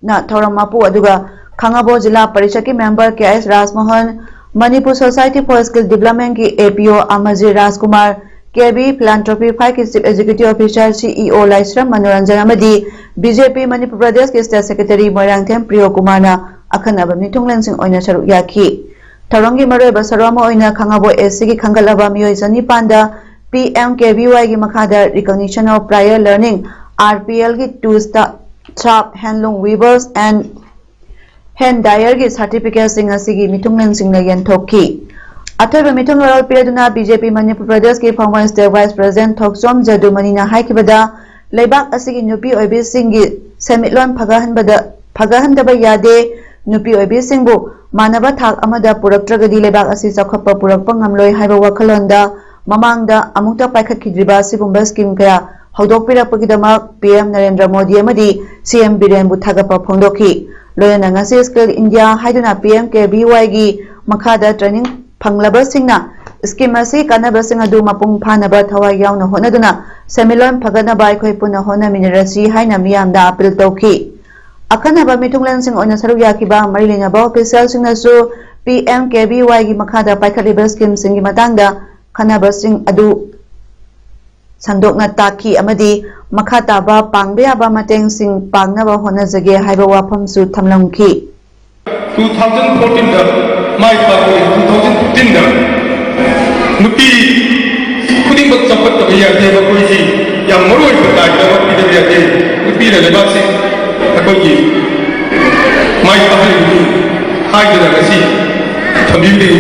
ꯅ ꯊꯧꯔꯝ ꯃꯄꯨ ꯑꯗꯨꯒ ꯈꯥꯉꯕꯣꯛ ꯖꯤꯂꯥ ꯄꯔꯤꯁꯠꯀꯤ member K S Rajmohan, Manipur Society for Skill Development ꯀꯤ A P O Amarjit Rajkumar, K B Philanthropy five ꯀꯤ Chief Executive Officer C E O Laishram Manoranjan ꯑꯃꯗꯤ B J P ꯃꯅꯤꯄꯨꯔ ꯄ꯭ꯔꯗꯦꯁꯀꯤ State Secretary ꯃꯣꯏꯔꯥꯡꯊꯦꯝ ꯄ꯭ꯔꯤꯌꯣ ꯀꯨꯃꯥꯔꯅ ꯑꯈꯟꯅꯕ ꯃꯤꯊꯨꯡꯂꯦꯟꯁꯤꯡ ꯑꯣꯏꯅ ꯁꯔꯨꯛ ꯌꯥꯈꯤ꯫ ꯊꯧꯔꯝꯒꯤ ꯃꯔꯨꯑꯣꯏꯕ ꯁꯔꯨꯛ ꯑꯃ ꯑꯣꯏꯅ ꯈꯥꯉꯕꯣꯛ A C ꯒꯤ ꯈꯟꯒꯠꯂꯕ ꯃꯤꯑꯣꯏ ꯆꯅꯤꯄꯥꯟꯗ P M K V Y ꯒꯤ ꯃꯈꯥꯗ Recognition of Prior Learning, R P L ꯒꯤ two staff handloom weavers and hand dyers ꯒꯤ ꯁꯔꯇꯤꯐꯤꯀꯦꯠꯁꯤꯡ ꯑꯁꯤꯒꯤ ꯃꯤꯊꯨꯡꯂꯦꯟꯁꯤꯡꯅ ꯌꯦꯟꯊꯣꯛꯈꯤ꯫ ꯑꯊꯣꯏꯕ ꯃꯤꯊꯨꯡ ꯋꯥꯔꯣꯜ ꯄꯤꯔꯗꯨꯅ B J P ꯃꯅꯤꯄꯨꯔ ꯄ꯭ꯔꯗꯦꯁꯀꯤ former state vice president ꯊꯣꯛꯆꯣꯝ ꯖꯗꯨꯃꯅꯤꯅ ꯍꯥꯏꯈꯤꯕꯗ, ꯂꯩꯕꯥꯛ ꯑꯁꯤꯒꯤ ꯅꯨꯄꯤ ꯑꯣꯏꯕꯤꯁꯤꯡꯒꯤ ꯁꯦꯟꯃꯤꯠꯂꯣꯟ ꯐꯒꯠꯍꯟꯕꯗ, ꯐꯒꯠꯍꯟꯗꯕ ꯌꯥꯗꯦ, ꯅꯨꯄꯤ ꯑꯣꯏꯕꯤꯁꯤꯡꯕꯨ ꯃꯥꯟꯅꯕ ꯊꯥꯛ ꯑꯃꯗ ꯄꯨꯔꯛꯇ꯭ꯔꯒꯗꯤ ꯂꯩꯕꯥꯛ ꯑꯁꯤ ꯆꯥꯎꯈꯠꯄ ꯄꯨꯔꯛꯄ ꯉꯝꯂꯣꯏ ꯍꯥꯏꯕ ꯋꯥꯈꯜꯂꯣꯟꯗ ꯃꯃꯥꯡꯗ ꯑꯃꯨꯛꯇ ꯄꯥꯏꯈꯠꯈꯤꯗ꯭ꯔꯤꯕ ꯑꯁꯤꯒꯨꯝꯕ ꯁ꯭ꯀꯤꯝ ꯀꯌꯥ ꯍꯧꯗꯣꯛꯄꯤꯔꯛꯄꯒꯤꯗꯃꯛ P M ꯅꯔꯦꯟꯗ꯭ꯔ ꯃꯣꯗꯤ ꯑꯃꯗꯤ C M ꯕꯤꯔꯦꯟꯕꯨ ꯊꯥꯒꯠꯄ ꯐꯣꯡꯗꯣꯛꯈꯤ꯫ ꯂꯣꯏꯅꯅ ꯉꯁꯤ Skill India ꯍꯥꯏꯗꯨꯅ P M K V Y ꯒꯤ ꯃꯈꯥꯗ ꯇ꯭ꯔꯦꯅꯤꯡ ꯐꯪꯂꯕꯁꯤꯡꯅ ꯁ꯭ꯀꯤꯝ ꯑꯁꯤ ꯀꯥꯟꯅꯕꯁꯤꯡ ꯑꯗꯨ ꯃꯄꯨꯡ ꯐꯥꯅꯕ ꯊꯋꯥꯏ ꯌꯥꯎꯅ ꯍꯣꯠꯅꯗꯨꯅ ꯁꯦꯟꯃꯤꯠꯂꯣꯟ ꯐꯒꯠꯅꯕ ꯑꯩꯈꯣꯏ ꯄꯨꯟꯅ ꯍꯣꯠꯅꯃꯤꯟꯅꯔꯁꯤ ꯍꯥꯏꯅ ꯃꯤꯌꯥꯝꯗ ꯑꯥꯄꯤꯜ ꯇꯧꯈꯤ꯫ ꯑꯈꯟꯅꯕ ꯃꯤꯊꯨꯡꯂꯦꯟꯁꯤꯡ ꯑꯣꯏꯅ ꯁꯔꯨꯛ ꯌꯥꯈꯤꯕ ꯃꯔꯤ ꯂꯩꯅꯕ ꯑꯣꯐꯤꯁꯤꯌꯦꯜꯁꯤꯡꯅꯁꯨ ꯄꯤ ꯑꯦꯝ ꯀꯦ ꯚꯤ ꯋꯥꯏꯒꯤ ꯃꯈꯥꯗ ꯄꯥꯏꯈꯠꯂꯤꯕ ꯁ꯭ꯀꯤꯝꯁꯤꯡꯒꯤ ꯃꯇꯥꯡꯗ ꯈꯟꯅꯕꯁꯤꯡ ꯑꯗꯨ ꯁꯟꯗꯣꯛꯅ ꯇꯥꯛꯈꯤ ꯑꯃꯗꯤ ꯃꯈꯥ ꯇꯥꯕ ꯄꯥꯡꯕ ꯌꯥꯕ ꯃꯇꯦꯡꯁꯤꯡ ꯄꯥꯡꯅꯕ ꯍꯣꯠꯅꯖꯒꯦ ꯍꯥꯏꯕ ꯋꯥꯐꯝꯁꯨ ꯊꯝꯂꯝꯈꯤ꯫ ꯇꯨ ꯊꯥꯎꯖꯟ ꯐꯣꯔꯇꯤꯟꯗ ꯃꯥꯏ ꯄꯥꯛꯄꯅꯤ꯫ ꯇꯨ ꯊꯥꯎꯖꯟ ꯐꯤꯐꯇꯤꯟꯗ ꯅꯨꯄꯤ ꯈꯨꯗꯤꯡꯃꯛ ꯆꯥꯎꯈꯠꯇꯕ ꯌꯥꯗꯦ꯫ ꯃꯈꯣꯏꯁꯤ ꯌꯥꯝ ꯃꯔꯨ ꯑꯣꯏꯕ ꯗꯥꯏꯇ ꯑꯃ ꯄꯤꯗꯕ ꯌꯥꯗꯦ꯫ ꯅꯨꯄꯤꯅ ꯂꯩꯕꯥꯛꯁꯤ ꯑꯩꯈꯣꯏꯒꯤ ꯃꯥꯏ ꯄꯥꯛꯍꯜꯂꯤꯕꯅꯤ ꯍꯥꯏꯗꯨꯅ ꯉꯁꯤ ꯊꯝꯕꯤꯕꯗꯒꯤ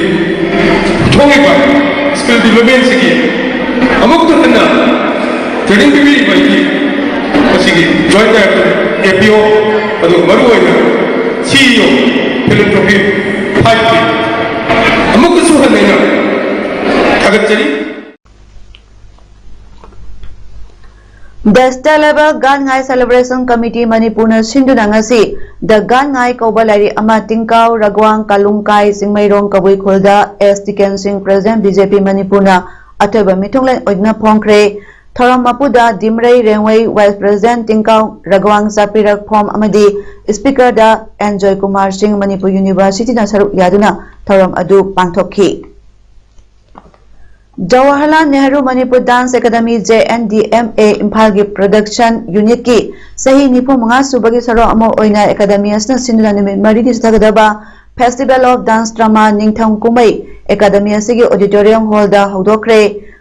ꯊꯣꯛꯂꯤꯕ ꯁ꯭ꯀꯤꯜ ꯗꯤꯕ꯭ꯂꯞꯃꯦꯟꯁꯤꯒꯤ ꯑꯃꯨꯛꯇ ꯍꯟꯅ ꯇ꯭ꯔꯦꯅꯤꯡ ꯄꯤꯕꯤꯔꯤꯕ ꯑꯩꯒꯤ ꯃꯁꯤꯒꯤ ꯖꯣꯏꯟ ꯗꯥꯏꯔꯦꯛꯇꯔ ꯑꯦ ꯄꯤ ꯑꯣ ꯑꯗꯨꯒ ꯃꯔꯨꯑꯣꯏꯅ ꯁꯤ ꯏ ꯑꯣ ꯐꯤꯂꯦꯟꯊ꯭ꯔꯣꯄꯤ ꯐꯥꯏꯚꯀꯤ ꯑꯃꯨꯛꯀꯁꯨ ꯍꯟꯅ ꯑꯩꯅ ꯊꯥꯒꯠꯆꯔꯤ꯫ The State Level ꯒꯥꯟ ꯉꯥꯏ Celebration Committee ꯃꯅꯤꯄꯨꯔꯅ ꯁꯤꯟꯗꯨꯅ ꯉꯁꯤ ꯗ ꯒꯥꯟ ꯉꯥꯏ ꯀꯧꯕ ꯂꯥꯏꯔꯤꯛ ꯑꯃ ꯇꯤꯡꯀꯥꯎ, ꯔꯒ꯭ꯋꯥꯡ, ꯀꯥꯂꯨꯡꯀꯥꯏ, ꯆꯤꯡꯃꯩꯔꯣꯡ, ꯀꯕꯨꯏ ꯈꯨꯜꯗ ꯑꯦꯁ ꯇꯤꯀꯦꯟ ꯁꯤꯡ, ꯄ꯭ꯔꯦꯁꯤꯗꯦꯟꯠ, ꯕꯤ ꯖꯦ ꯄꯤ ꯃꯅꯤꯄꯨꯔꯅ ꯑꯊꯣꯏꯕ ꯃꯤꯊꯨꯡꯂꯦꯟ ꯑꯣꯏꯗꯨꯅ ꯐꯣꯡꯈ꯭ꯔꯦ꯫ ꯊꯧꯔꯝ ꯃꯄꯨꯗ ꯗꯤꯝꯔꯩ ꯔꯦꯡꯋꯩ, ꯚꯥꯏꯁ ꯄ꯭ꯔꯦꯁꯤꯗꯦꯟꯠ ꯇꯤꯡꯀꯥꯎ ꯔꯒ꯭ꯋꯥꯡ ꯆꯥꯄꯤꯔꯛ ꯐꯣꯝ ꯑꯃꯗꯤ ꯁ꯭ꯄꯤꯀꯔꯗ ꯑꯦꯟ ꯖꯣꯏꯀꯨꯃꯥꯔ ꯁꯤꯡ, ꯃꯅꯤꯄꯨꯔ ꯌꯨꯅꯤꯚꯔꯁꯤꯇꯤꯅ ꯁꯔꯨꯛ ꯌꯥꯗꯨꯅ ꯊꯧꯔꯝ ꯑꯗꯨ ꯄꯥꯡꯊꯣꯛꯈꯤ꯫ Jawaharlal Nehru Manipur dance academy, J N D M ꯑꯦ, ꯏꯝꯐꯥꯜꯒꯤ ꯄ꯭ꯔꯗꯛꯁꯟ ꯌꯨꯅꯤꯠꯀꯤ ꯆꯍꯤ ꯅꯤꯐꯨ ꯃꯉꯥ ꯁꯨꯕꯒꯤ ꯁꯔꯨꯛ ꯑꯃ ꯑꯣꯏꯅ ꯑꯦꯀꯥꯗꯃꯤ ꯑꯁꯤꯅ ꯁꯤꯟꯗꯨꯅ ꯅꯨꯃꯤꯠ ꯃꯔꯤꯅꯤ ꯆꯠꯊꯒꯗꯕ Festival of Dance Drama ꯅꯤꯡꯊꯝ ꯀꯨꯝꯍꯩ ꯑꯦꯀꯥꯗꯃꯤ ꯑꯁꯤꯒꯤ ꯑꯣꯗꯤꯇꯣꯔꯤꯌꯝ ꯍꯣꯜꯗ ꯍꯧꯗꯣꯛꯈ꯭ꯔꯦ꯫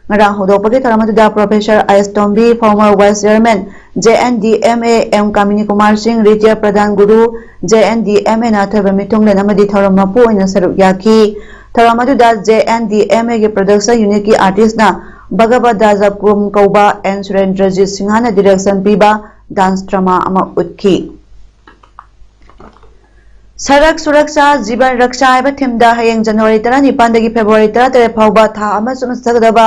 ꯉꯔꯥꯡ ꯍꯧꯗꯣꯛꯄꯒꯤ ꯊꯧꯔꯝ ꯑꯗꯨꯗ professor I S Tombi, former vice chairman, J N D M A, M Kamini Kumar Singh, retired Pradhan Guru, J N D M ꯑꯦꯅ ꯑꯊꯣꯏꯕ ꯃꯤꯊꯨꯡꯂꯦꯟ ꯑꯃꯗꯤ ꯊꯧꯔꯝ ꯃꯄꯨ ꯑꯣꯏꯅ ꯁꯔꯨꯛ ꯌꯥꯈꯤ꯫ ꯊꯧꯔꯝ ꯑꯗꯨꯗ ꯖꯦ ꯑꯦꯟ ꯗꯤ ꯑꯦꯝ ꯑꯦꯒꯤ ꯄ꯭ꯔꯗꯛꯁꯟ ꯌꯨꯅꯤꯠꯀꯤ ꯑꯥꯔꯇꯤꯁꯅ ꯚꯒꯕꯗ ꯖꯕꯀꯨꯝ ꯀꯧꯕ ꯑꯦꯟ ꯁꯨꯔꯦꯟꯗ꯭ꯔꯖꯤꯠ ꯁꯤꯡꯍꯅ ꯗꯤꯔꯦꯛꯁꯟ ꯄꯤꯕ ꯗꯥꯟꯁ ꯗ꯭ꯔꯃꯥ ꯑꯃ ꯎꯠꯈꯤ꯫ ꯁꯔꯛ ꯁꯨꯔꯛꯁꯥ ꯖꯤꯕꯟ ꯔꯛꯁꯥ ꯍꯥꯏꯕ ꯊꯤꯝꯗ ꯍꯌꯦꯡ ꯖꯅꯋꯥꯔꯤ ꯇꯔꯥꯅꯤꯄꯥꯟꯗꯒꯤ ꯐꯦꯕ꯭ꯔꯨꯋꯥꯔꯤ ꯇꯔꯥꯇꯔꯦꯠ ꯐꯥꯎꯕ ꯊꯥ ꯑꯃ ꯆꯨꯞꯅ ꯆꯠꯊꯒꯗꯕ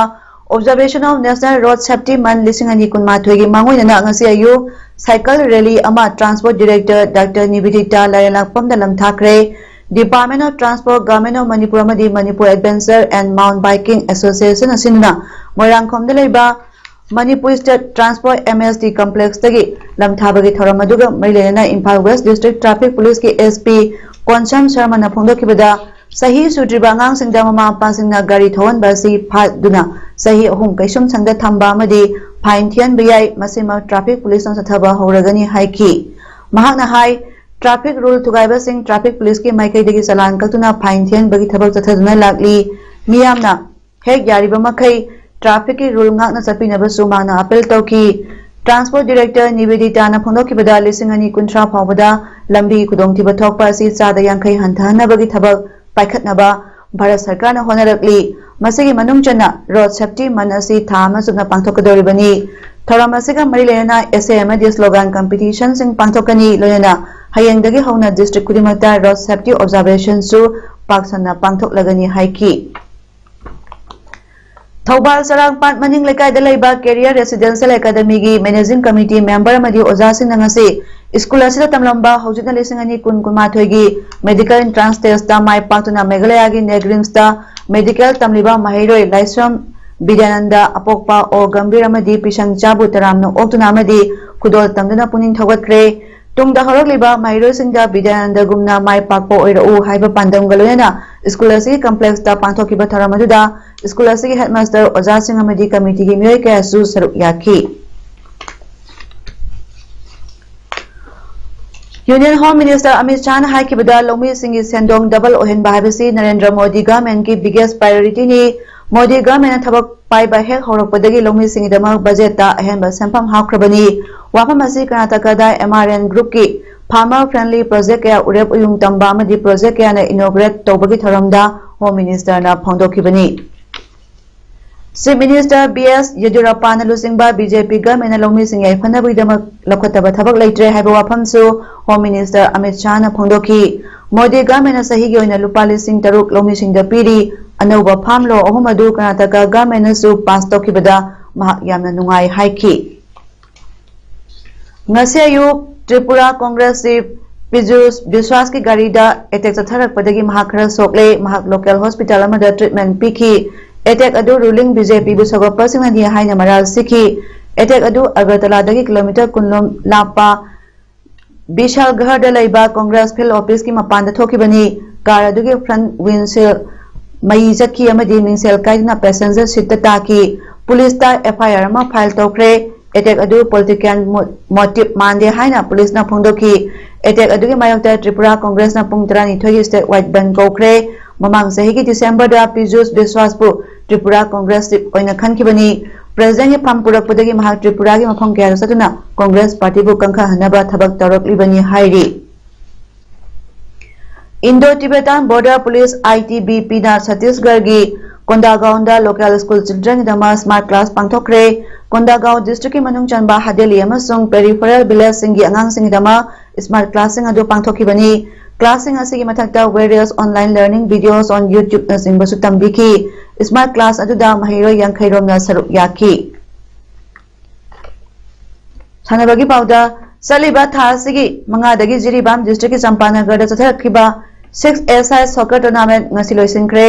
Observation of National Road Safety Month ꯂꯤꯁꯤꯡ ꯑꯅꯤ ꯀꯨꯟꯃꯥꯊꯣꯏꯒꯤ ꯃꯥꯡꯑꯣꯏꯅꯅ ꯉꯁꯤ ꯑꯌꯨꯛ ꯁꯥꯏꯀꯜ ꯔꯦꯂꯤ ꯑꯃ ꯇ꯭ꯔꯥꯟꯁꯄꯣꯔꯠ ꯗꯤꯔꯦꯛꯇꯔ ꯗꯥꯛꯇꯔ ꯅꯤꯕꯦꯗꯤꯇꯥ ꯂꯥꯏꯔꯦꯟꯂꯥꯛꯄꯝꯅ ꯂꯝꯊꯥꯈ꯭ꯔꯦ꯫ Department of Transport, Government of Manipur ꯑꯃꯗꯤ Manipur Adventure and Mountain Biking Association ꯑꯁꯤꯅ ꯃꯣꯏꯔꯥꯡꯈꯣꯝꯗ ꯂꯩꯕ Manipur State Transport M S T Complex ꯇꯒꯤ ꯂꯝ ꯊꯥꯕꯒꯤ ꯊꯧꯔꯝ ꯑꯗꯨꯒ ꯃꯔꯤ ꯂꯩꯅꯅ Imphal West District Traffic Police ꯀꯤ S P ꯀꯣꯟꯁꯝ ꯁꯔꯃꯅ ꯐꯣꯡꯗꯣꯛꯈꯤꯕꯗ, ꯆꯍꯤ ꯁꯨꯗ꯭ꯔꯤꯕ ꯑꯉꯥꯡꯁꯤꯡꯗ ꯃꯃꯥ ꯃꯄꯥꯁꯤꯡꯅ ꯒꯥꯔꯤ ꯊꯧꯍꯟꯕ ꯑꯁꯤ ꯐꯥꯗꯨꯅ ꯆꯍꯤ ꯑꯍꯨꯝ ꯀꯩꯁꯨꯝꯁꯪꯗ ꯊꯝꯕ ꯑꯃꯗꯤ fine ꯊꯤꯍꯟꯕ ꯌꯥꯏ꯫ ꯃꯁꯤꯃꯛ traffic police ꯅ ꯆꯠꯊꯕ ꯍꯧꯔꯒꯅꯤ ꯍꯥꯏꯈꯤ꯫ ꯃꯍꯥꯛꯅ ꯍꯥꯏ, traffic rule ꯊꯨꯒꯥꯏꯕꯁꯤꯡ traffic police ꯀꯤ ꯃꯥꯏꯀꯩꯗꯒꯤ ꯆꯂꯥꯟ ꯀꯛꯇꯨꯅ fine ꯊꯤꯍꯟꯕꯒꯤ ꯊꯕꯛ ꯆꯠꯊꯗꯨꯅ ꯂꯥꯛꯂꯤ꯫ ꯃꯤꯌꯥꯝꯅ ꯍꯦꯛ ꯌꯥꯔꯤꯕ ꯃꯈꯩ traffic ꯀꯤ rule ꯉꯥꯛꯅ ꯆꯠꯄꯤꯅꯕꯁꯨ ꯃꯍꯥꯛꯅ appeal ꯇꯧꯈꯤ꯫ Transport Director ꯅꯤꯕꯦꯗꯤꯇꯥꯅ ꯐꯣꯡꯗꯣꯛꯈꯤꯕꯗ, ꯂꯤꯁꯤꯡ ꯑꯅꯤ ꯀꯨꯟꯊ꯭ꯔꯥ ꯐꯥꯎꯕꯗ ꯂꯝꯕꯤ ꯈꯨꯗꯣꯡꯊꯤꯕ ꯊꯣꯛꯄ ꯑꯁꯤ ꯆꯥꯗ ꯌꯥꯡꯈꯩ ꯍꯟꯊꯍꯟꯅꯕꯒꯤ ꯊꯕꯛ ꯄꯥꯏꯈꯠꯅꯕ ꯚꯥꯔꯠ ꯁꯔꯀꯥꯔꯅ ꯍꯣꯠꯅꯔꯛꯂꯤ꯫ ꯃꯁꯤꯒꯤ ꯃꯅꯨꯡ ꯆꯟꯅ Road Safety Month ꯑꯁꯤ ꯊꯥ ꯑꯃ ꯆꯨꯞꯅ ꯄꯥꯡꯊꯣꯛꯀꯗꯧꯔꯤꯕꯅꯤ꯫ ꯊꯧꯔꯝ ꯑꯁꯤꯒ ꯃꯔꯤ ꯂꯩꯅꯅ essay ꯑꯃꯗꯤ slogan competition ꯁꯤꯡ ꯄꯥꯡꯊꯣꯛꯀꯅꯤ꯫ ꯂꯣꯏꯅꯅ ꯍꯌꯦꯡꯗꯒꯤ ꯍꯧꯅ district ꯈꯨꯗꯤꯡꯃꯛꯇ road safety observation ꯁꯨ ꯄꯥꯛ ꯁꯟꯅ ꯄꯥꯡꯊꯣꯛꯂꯒꯅꯤ ꯍꯥꯏꯈꯤ꯫ ꯊꯧꯕꯥꯜ ꯆꯔꯥꯡꯄꯥꯠ ꯃꯅꯤꯡ ꯂꯩꯀꯥꯏꯗ ꯂꯩꯕ Career Residential Academy ꯒꯤ Managing Committee member ꯑꯃꯗꯤ ꯑꯣꯖꯥꯁꯤꯡꯅ ꯉꯁꯤ ꯁ꯭ꯀꯨꯜ ꯑꯁꯤꯗ ꯇꯝꯂꯝꯕ ꯍꯧꯖꯤꯛꯅ ꯂꯤꯁꯤꯡ ꯑꯅꯤ ꯀꯨꯟ ꯀꯨꯟꯃꯥꯊꯣꯏꯒꯤ medical entrance test ꯃꯥꯏ ꯄꯥꯛꯇꯨꯅ ꯃꯦꯘꯥꯂꯌꯥꯒꯤ NEHGRIMS ꯇ medical ꯇꯝꯂꯤꯕ ꯃꯍꯩꯔꯣꯏ ꯂꯥꯏꯁ꯭ꯔꯝ ꯕꯤꯗ꯭ꯌꯥꯅꯟꯗ, ꯑꯄꯣꯛꯄ ꯑꯣ ꯒꯝꯚꯤꯔ ꯑꯃꯗꯤ ꯄꯤꯁꯪ ꯆꯥꯕꯨ ꯇꯔꯥꯝꯅ ꯑꯣꯛꯇꯨꯅ ꯑꯃꯗꯤ ꯈꯨꯗꯣꯜ ꯇꯝꯗꯨꯅ ꯄꯨꯛꯅꯤꯡ ꯊꯧꯒꯠꯈ꯭ꯔꯦ꯫ ꯇꯨꯡꯗ ꯍꯧꯔꯛꯂꯤꯕ ꯃꯍꯩꯔꯣꯏꯁꯤꯡꯗ ꯕꯤꯗ꯭ꯌꯥꯅꯟꯗꯒꯨꯝꯅ ꯃꯥꯏ ꯄꯥꯛꯄ ꯑꯣꯏꯔꯛꯎ ꯍꯥꯏꯕ ꯄꯥꯟꯗꯝꯒ ꯂꯣꯏꯅꯅ ꯁ꯭ꯀꯨꯜ ꯑꯁꯤꯒꯤ complex ꯇ ꯄꯥꯡꯊꯣꯛꯈꯤꯕ ꯊꯧꯔꯝ ꯑꯗꯨꯗ ꯁ꯭ꯀꯨꯜ ꯑꯁꯤꯒꯤ headmaster, ꯑꯣꯖꯥꯁꯤꯡ ꯑꯃꯗꯤ committee ꯒꯤ ꯃꯤꯑꯣꯏ ꯀꯌꯥꯁꯨ ꯁꯔꯨꯛ ꯌꯥꯈꯤ꯫ Union Home Minister ꯑꯃꯤꯠ ꯁꯥꯍꯅ ꯍꯥꯏꯈꯤꯕꯗ, ꯂꯧꯃꯤꯁꯤꯡꯒꯤ ꯁꯦꯟꯗꯣꯡ double ꯑꯣꯏꯍꯟꯕ ꯍꯥꯏꯕꯁꯤ ꯅꯔꯦꯟꯗ꯭ꯔ ꯃꯣꯗꯤ government ꯀꯤ biggest priority ꯅꯤ꯫ ꯃꯣꯗꯤ government ꯅ ꯊꯕꯛ ꯄꯥꯏꯕ ꯍꯦꯛ ꯍꯧꯔꯛꯄꯗꯒꯤ ꯂꯧꯃꯤꯁꯤꯡꯒꯤꯗꯃꯛ budget ꯇ ꯑꯍꯦꯟꯕ ꯁꯦꯟꯐꯝ ꯍꯥꯞꯈ꯭ꯔꯕꯅꯤ꯫ ꯋꯥꯐꯝ ꯑꯁꯤ ꯀꯔꯅꯥꯇꯀꯥꯗ M R N group ꯀꯤ farmer friendly project ꯀꯌꯥ ꯎꯔꯦꯞ ꯎꯌꯨꯡ ꯇꯝꯕ ꯑꯃꯗꯤ project ꯀꯌꯥꯅ inaugurate ꯇꯧꯕꯒꯤ ꯊꯧꯔꯝꯗ Home Minister ꯅ ꯐꯣꯡꯗꯣꯛꯈꯤꯕꯅꯤ꯫ Chief Minister B S ꯌꯦꯗꯤꯌꯨꯔꯞꯄꯥꯅ ꯂꯨꯆꯤꯡꯕ B J P government ꯅ ꯂꯧꯃꯤꯁꯤꯡ ꯌꯥꯏꯐꯅꯕꯒꯤꯗꯃꯛ ꯂꯧꯈꯠꯇꯕ ꯊꯕꯛ ꯂꯩꯇ꯭ꯔꯦ ꯍꯥꯏꯕ ꯋꯥꯐꯝꯁꯨ Home Minister ꯑꯃꯤꯠ ꯁꯥꯍꯅ ꯐꯣꯡꯗꯣꯛꯈꯤ꯫ ꯃꯣꯗꯤ government ꯅ ꯆꯍꯤꯒꯤ ꯑꯣꯏꯅ ꯂꯨꯄꯥ ꯂꯤꯁꯤꯡ ꯇꯔꯨꯛ ꯂꯧꯃꯤꯁꯤꯡꯗ ꯄꯤꯔꯤ꯫ ꯑꯅꯧꯕ farm law ꯑꯍꯨꯝ ꯑꯗꯨ ꯀꯔꯅꯥꯇꯀꯥ government ꯅꯁꯨ pass ꯇꯧꯈꯤꯕꯗ ꯃꯍꯥꯛ ꯌꯥꯝꯅ ꯅꯨꯡꯉꯥꯏ ꯍꯥꯏꯈꯤ꯫ ꯉꯁꯤ ꯑꯌꯨꯛ ꯇ꯭ꯔꯤꯄꯨꯔꯥ Congress chief ꯄꯤꯖꯨꯁ ꯕꯤꯁ꯭ꯋꯥꯁꯀꯤ ꯒꯥꯔꯤꯗ ꯑꯦꯇꯦꯛ ꯆꯠꯊꯔꯛꯄꯗꯒꯤ ꯃꯍꯥꯛ ꯈꯔ ꯁꯣꯛꯂꯦ꯫ ꯃꯍꯥꯛ ꯂꯣꯀꯦꯜ ꯍꯣꯁꯄꯤꯇꯥꯜ ꯑꯃꯗ ꯇ꯭ꯔꯤꯠꯃꯦꯟ ꯄꯤꯈꯤ꯫ ꯑꯦꯇꯦꯛ ꯑꯗꯨ ꯔꯨꯂꯤꯡ ꯕꯤ ꯖꯦ ꯄꯤꯕꯨ ꯁꯧꯒꯠꯄꯁꯤꯡꯅꯅꯤ ꯍꯥꯏꯅ ꯃꯔꯥꯜ ꯁꯤꯈꯤ꯫ ꯑꯦꯇꯦꯛ ꯑꯗꯨ ꯑꯒꯔꯇꯂꯥꯗꯒꯤ ꯀꯤꯂꯣꯃꯤꯇꯔ ꯀꯨꯟ ꯂꯣꯝ ꯂꯥꯞꯄ ꯕꯤꯁꯥꯜꯒꯔꯗ ꯂꯩꯕ ꯀꯣꯡꯒ꯭ꯔꯦꯁ ꯐꯤꯜꯗ ꯑꯣꯐꯤꯁꯀꯤ ꯃꯄꯥꯟꯗ ꯊꯣꯛꯈꯤꯕꯅꯤ꯫ ꯀꯥꯔ ꯑꯗꯨꯒꯤ ꯐ꯭ꯔꯟꯠ ꯋꯤꯟꯁꯤꯜ ꯃꯩ ꯆꯠꯈꯤ ꯑꯃꯗꯤ ꯃꯤꯡꯁꯦꯜ ꯀꯥꯏꯗꯨꯅ ꯄꯦꯁꯦꯟꯖꯔ ꯁꯤꯠꯇ ꯇꯥꯈꯤ꯫ ꯄꯨꯂꯤꯁꯇ ꯑꯦꯐ ꯑꯥꯏ ꯑꯥꯔ ꯑꯃ ꯐꯥꯏꯜ ꯇꯧꯈ꯭ꯔꯦ꯫ ꯑꯦꯇꯦꯛ ꯑꯗꯨ ꯄꯣꯂꯤꯇꯤꯀꯦꯜ ꯃꯣ-, ꯃꯣꯇꯤꯕ ꯃꯥꯟꯗꯦ ꯍꯥꯏꯅ ꯄꯨꯂꯤꯁꯅ ꯐꯣꯡꯗꯣꯛꯈꯤ꯫ ꯑꯦꯇꯦꯛ ꯑꯗꯨꯒꯤ ꯃꯥꯌꯣꯛꯇ ꯇ꯭ꯔꯤꯄꯨꯔꯥ ꯀꯣꯡꯒ꯭ꯔꯦꯁꯅ ꯄꯨꯡ ꯇꯔꯥꯅꯤꯊꯣꯏꯒꯤ ꯁ꯭ꯇꯦꯠ ꯋꯥꯏꯗ ꯕꯟꯗ ꯀꯧꯈ꯭ꯔꯦ꯫ ꯃꯃꯥꯡ ꯆꯍꯤꯒꯤ ꯗꯤꯁꯦꯝꯕꯔꯗ ꯄꯤꯖꯨꯁ ꯕꯤꯁ꯭ꯋꯥꯁꯄꯨ ꯇ꯭ꯔꯤꯄꯨꯔꯥ ꯀꯣꯡꯒ꯭ꯔꯦꯁ ꯆꯤꯐ ꯑꯣꯏꯅ ꯈꯟꯈꯤꯕꯅꯤ꯫ ꯄ꯭ꯔꯦꯁꯤꯗꯦꯟꯒꯤ ꯐꯝ ꯄꯨꯔꯛꯄꯗꯒꯤ ꯃꯍꯥꯛ ꯇ꯭ꯔꯤꯄꯨꯔꯥꯒꯤ ꯃꯐꯝ ꯀꯌꯥꯗ ꯆꯠꯇꯨꯅ ꯀꯣꯡꯒ꯭ꯔꯦꯁ ꯄꯥꯔꯇꯤꯕꯨ ꯀꯟꯈꯠꯍꯟꯅꯕ ꯊꯕꯛ ꯇꯧꯔꯛꯂꯤꯕꯅꯤ ꯍꯥꯏꯔꯤ꯫ Indo Tibetan Border Police, I T B P ꯅ ꯁꯠꯇꯤꯁꯒꯔꯒꯤ ꯀꯣꯟꯗꯥꯒꯥꯎꯟꯗ ꯂꯣꯀꯦꯜ ꯁ꯭ꯀꯨꯜ ꯆꯤꯜꯗ꯭ꯔꯦꯟꯒꯤꯗꯃꯛ ꯁ꯭ꯃꯥꯔꯠ ꯀ꯭ꯂꯥꯁ ꯄꯥꯡꯊꯣꯛꯈ꯭ꯔꯦ꯫ ꯀꯣꯟꯗꯥꯒꯥꯎ ꯗꯤꯁꯇ꯭ꯔꯤꯛꯀꯤ ꯃꯅꯨꯡ ꯆꯟꯕ ꯍꯗꯦꯂꯤ ꯑꯃꯁꯨꯡ ꯄꯦꯔꯤꯐꯦꯔꯦꯜ ꯚꯤꯂꯦꯖꯁꯤꯡꯒꯤ ꯑꯉꯥꯡꯁꯤꯡꯒꯤꯗꯃꯛ ꯁ꯭ꯃꯥꯔꯠ ꯀ꯭ꯂꯥꯁꯁꯤꯡ ꯑꯗꯨ ꯄꯥꯡꯊꯣꯛꯈꯤꯕꯅꯤ꯫ ꯀ꯭ꯂꯥꯁꯁꯤꯡ ꯑꯁꯤꯒꯤ ꯃꯊꯛꯇ various online learning videos on YouTube ꯅꯆꯤꯡꯕꯁꯨ ꯇꯝꯕꯤꯈꯤ꯫ ꯁ꯭ꯃꯥꯔꯠ ꯀ꯭ꯂꯥꯁ ꯑꯗꯨꯗ ꯃꯍꯩꯔꯣꯏ ꯌꯥꯡꯈꯩ ꯔꯣꯝꯅ ꯁꯔꯨꯛ ꯌꯥꯈꯤ꯫ ꯁꯥꯟꯅꯕꯒꯤ ꯄꯥꯎꯗ, ꯆꯠꯂꯤꯕ ꯊꯥ ꯑꯁꯤꯒꯤ ꯃꯉꯥꯗꯒꯤ ꯖꯤꯔꯤꯕꯥꯝ ꯗꯤꯁꯇ꯭ꯔꯤꯛꯀꯤ ꯆꯝꯄꯥꯅꯒꯔꯗ ꯆꯠꯊꯔꯛꯈꯤꯕ six A-side soccer tournament ꯉꯁꯤ ꯂꯣꯏꯁꯤꯟꯈ꯭ꯔꯦ꯫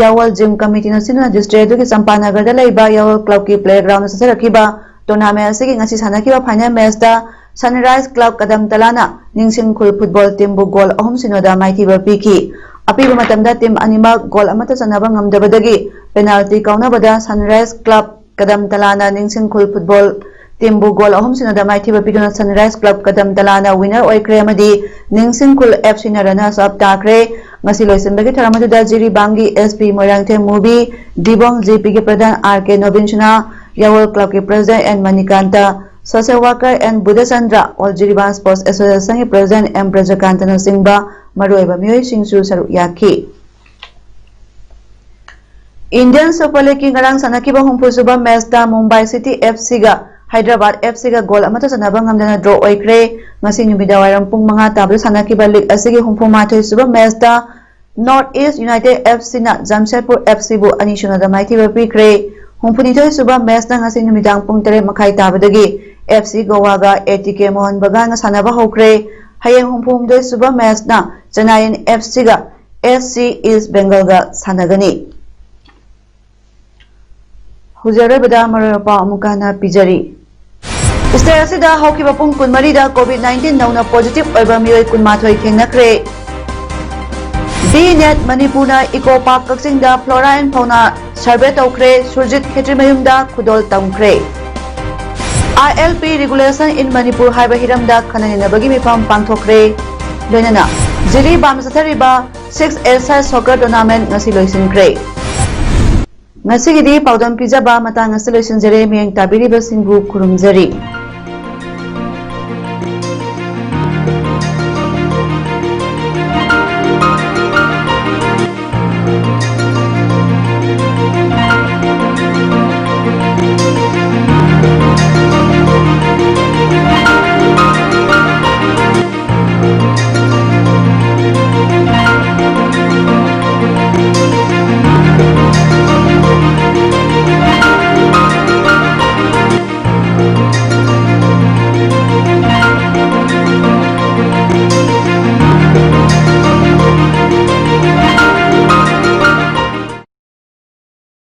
ꯌꯥꯋꯜ ꯖꯤꯝ ꯀꯃꯤꯇꯤꯅ ꯁꯤꯟꯗꯨꯅ ꯗꯤꯁꯇ꯭ꯔꯤꯛ ꯑꯗꯨꯒꯤ ꯆꯝꯄꯥꯅꯒꯔꯗ ꯂꯩꯕ ꯌꯥꯋꯜ ꯀ꯭ꯂꯕꯀꯤ ꯄ꯭ꯂꯦꯒ꯭ꯔꯥꯎꯟꯗ ꯆꯠꯊꯔꯛꯈꯤꯕ tournament ꯑꯁꯤꯒꯤ ꯉꯁꯤ ꯁꯥꯟꯅꯈꯤꯕ ꯐꯥꯏꯅꯦꯜ ꯃꯦꯆꯇ ꯁꯟꯔꯥꯏꯖ ꯀ꯭ꯂꯕ ꯀꯗꯝ ꯇꯂꯥꯅ ꯅꯤꯡꯁꯤꯡ ꯈꯨꯜ ꯐꯨꯠꯕꯣꯜ ꯇꯤꯝꯕꯨ ꯒꯣꯜ ꯑꯍꯨꯝ ꯁꯤꯅꯣꯗ ꯃꯥꯏꯊꯤꯕ ꯄꯤꯈꯤ꯫ ꯑꯄꯤꯕ ꯃꯇꯝꯗ ꯇꯤꯝ ꯑꯅꯤꯃꯛ ꯒꯣꯜ ꯑꯃꯠꯇ ꯆꯟꯅꯕ ꯉꯝꯗꯕꯗꯒꯤ ꯄꯦꯅꯥꯜꯇꯤ ꯀꯥꯎꯅꯕꯗ ꯁꯟꯔꯥꯏꯖ ꯀ꯭ꯂꯕ ꯀꯗꯝ ꯇꯂꯥꯅ ꯅꯤꯡꯁꯤꯡ ꯈꯨꯜ ꯐꯨꯠꯕꯣꯜ ꯇꯤꯝꯕꯨ ꯒꯣꯜ ꯑꯍꯨꯝ ꯁꯤꯅꯣꯗ ꯃꯥꯏꯊꯤꯕ ꯄꯤꯗꯨꯅ ꯁꯟꯔꯥꯏꯖ ꯀ꯭ꯂꯕ ꯀꯗꯝ ꯇꯂꯥꯅ ꯋꯤꯅꯔ ꯑꯣꯏꯈ꯭ꯔꯦ ꯑꯃꯗꯤ ꯅꯤꯡꯁꯤꯡ ꯈꯨꯜ ꯑꯦꯐ ꯁꯤꯅ ꯔꯅꯔꯁ ꯑꯞ ꯇꯥꯈ꯭ꯔꯦ꯫ ꯉꯁꯤ ꯂꯣꯏꯁꯤꯟꯕꯒꯤ ꯊꯧꯔꯝ ꯑꯗꯨꯗ ꯖꯤꯔꯤꯕꯥꯝꯒꯤ ꯑꯦꯁ ꯄꯤ ꯃꯣꯏꯔꯥꯡꯊꯦꯝ ꯃꯨꯕꯤ, ꯗꯤꯕꯣꯡ ꯖꯤ ꯄꯤꯒꯤ ꯄ꯭ꯔꯙꯥꯟ ꯑꯥꯔ ꯀꯦ ꯅꯣꯕꯤꯟꯁꯅꯥ, ꯌꯥꯋꯜ ꯀ꯭ꯂꯕꯀꯤ president N Manikanta, social worker N Budhachandra, all Jiribam sports ꯑꯦꯁꯣꯁꯤꯌꯦꯁꯟꯒꯤ ꯄ꯭ꯔꯁꯤꯗꯦꯟ ꯑꯦꯝ ꯕ꯭ꯔꯖꯀꯥꯟꯇꯅꯆꯤꯡꯕ ꯃꯔꯨꯑꯣꯏꯕ ꯃꯤꯑꯣꯏꯁꯤꯡꯁꯨ ꯁꯔꯨꯛ ꯌꯥꯈꯤ꯫ ꯏꯟꯗꯤꯌꯟ ꯁꯨꯄꯔ ꯂꯤꯒꯀꯤ ꯉꯔꯥꯡ ꯁꯥꯟꯅꯈꯤꯕ ꯍꯨꯝꯐꯨ ꯁꯨꯕ ꯃꯦꯆꯇ ꯃꯨꯝꯕꯥꯏ ꯁꯤꯇꯤ ꯑꯦꯐ ꯁꯤꯒ ꯍꯥꯏꯗ꯭ꯔꯕꯥꯗ ꯑꯦꯐ ꯁꯤꯒ ꯒꯣꯜ ꯑꯃꯠꯇ ꯆꯟꯅꯕ ꯉꯝꯗꯅ ꯗ꯭ꯔꯣ ꯑꯣꯏꯈ꯭ꯔꯦ꯫ ꯉꯁꯤ ꯅꯨꯃꯤꯗꯥꯡꯋꯥꯏꯔꯝ ꯄꯨꯡ ꯃꯉꯥ ꯇꯥꯕꯗ ꯁꯥꯟꯅꯈꯤꯕ ꯂꯤꯒ ꯑꯁꯤꯒꯤ ꯍꯨꯝꯐꯨ ꯃꯥꯊꯣꯏ ꯁꯨꯕ ꯃꯦꯆꯇ ꯅꯣꯔꯠ ꯏꯁ ꯌꯨꯅꯥꯏꯇꯦꯗ ꯑꯦꯐ ꯁꯤꯅ ꯖꯝꯁꯦꯗꯄꯨꯔ ꯑꯦꯐ ꯁꯤꯕꯨ ꯑꯅꯤ ꯁꯨꯅꯗ ꯃꯥꯏꯊꯤꯕ ꯄꯤꯈ꯭ꯔꯦ꯫ ꯍꯨꯝꯐꯨꯅꯤꯊꯣꯏ ꯁꯨꯕ ꯃꯦꯆꯅ ꯉꯁꯤ ꯅꯨꯃꯤꯗꯥꯡ ꯄꯨꯡ ꯇꯔꯦꯠ ꯃꯈꯥꯏ ꯇꯥꯕꯗꯒꯤ ꯑꯦꯐ ꯁꯤ ꯒꯣꯋꯥꯒ ꯑꯦ ꯇꯤ ꯀꯦ ꯃꯣꯍꯟ ꯕꯒꯥꯟꯒ ꯁꯥꯟꯅꯕ ꯍꯧꯈ꯭ꯔꯦ꯫ ꯍꯌꯦꯡ ꯍꯨꯝꯐꯨꯍꯨꯝꯗꯣꯏ ꯁꯨꯕ ꯃꯦꯆꯅ ꯆꯦꯟꯅꯥꯏ ꯑꯦꯐ ꯁꯤꯒ ꯑꯦꯁ ꯁꯤ ꯏꯁ ꯕꯦꯡꯒꯜꯒ ꯁꯥꯟꯅꯒꯅꯤ꯫ ꯍꯧꯖꯤꯛ ꯑꯔꯣꯏꯕꯗ ꯃꯔꯨꯑꯣꯏꯕ ꯄꯥꯎ ꯑꯃꯨꯛꯀ ꯍꯟꯅ ꯄꯤꯖꯔꯤ꯫ ꯁ꯭ꯇꯦꯠ ꯑꯁꯤꯗ ꯍꯧꯈꯤꯕ ꯄꯨꯡ ꯀꯨꯟꯃꯔꯤꯗ ꯀꯣꯚꯤꯗ ꯅꯥꯏꯟꯇꯤꯟ ꯅꯧꯅ ꯄꯣꯖꯤꯇꯤꯚ ꯑꯣꯏꯕ ꯃꯤꯑꯣꯏ ꯀꯨꯟꯃꯥꯊꯣꯏ ꯊꯦꯡꯅꯈ꯭ꯔꯦ꯫ ꯕꯤ ꯅꯦꯠ ꯃꯅꯤꯄꯨꯔꯅ ꯏꯀꯣ ꯄꯥꯔꯛ ꯀꯛꯆꯤꯡꯗ ꯐ꯭ꯂꯣꯔꯥ ꯑꯦꯟ ꯐꯥꯎꯅꯥ ꯁꯔꯚꯦ ꯇꯧꯈ꯭ꯔꯦ꯫ ꯁꯨꯔꯖꯤꯠ ꯈꯦꯇ꯭ꯔꯤꯃꯌꯨꯝꯗ ꯈꯨꯗꯣꯜ ꯇꯝꯈ꯭ꯔꯦ꯫ ꯑꯥꯏ ꯑꯦꯜ ꯄꯤ ꯔꯤꯒꯨꯂꯦꯁꯟ ꯏꯟ ꯃꯅꯤꯄꯨꯔ ꯍꯥꯏꯕ ꯍꯤꯔꯝꯗ ꯈꯟꯅ ꯅꯩꯅꯕꯒꯤ ꯃꯤꯐꯝ ꯄꯥꯡꯊꯣꯛꯈ꯭ꯔꯦ꯫ ꯂꯣꯏꯅꯅ ꯖꯤꯔꯤꯕꯥꯝꯗ ꯆꯠꯊꯔꯤꯕ ꯁꯤꯛꯁ ꯑꯦꯁꯥꯏ ꯁꯣꯀꯔ ꯇꯣꯔꯅꯥꯃꯦꯟꯠ ꯉꯁꯤ ꯂꯣꯏꯁꯤꯟꯈ꯭ꯔꯦ꯫ ꯉꯁꯤꯒꯤꯗꯤ ꯄꯥꯎꯗꯝ ꯄꯤꯖꯕ ꯃꯇꯥꯡ ꯑꯁꯤ ꯂꯣꯏꯁꯤꯟꯖꯔꯦ꯫ ꯃꯤꯠꯌꯦꯡ ꯇꯥꯕꯤꯔꯤꯕꯁꯤꯡꯕꯨ ꯈꯨꯔꯨꯝꯖꯔꯤ꯫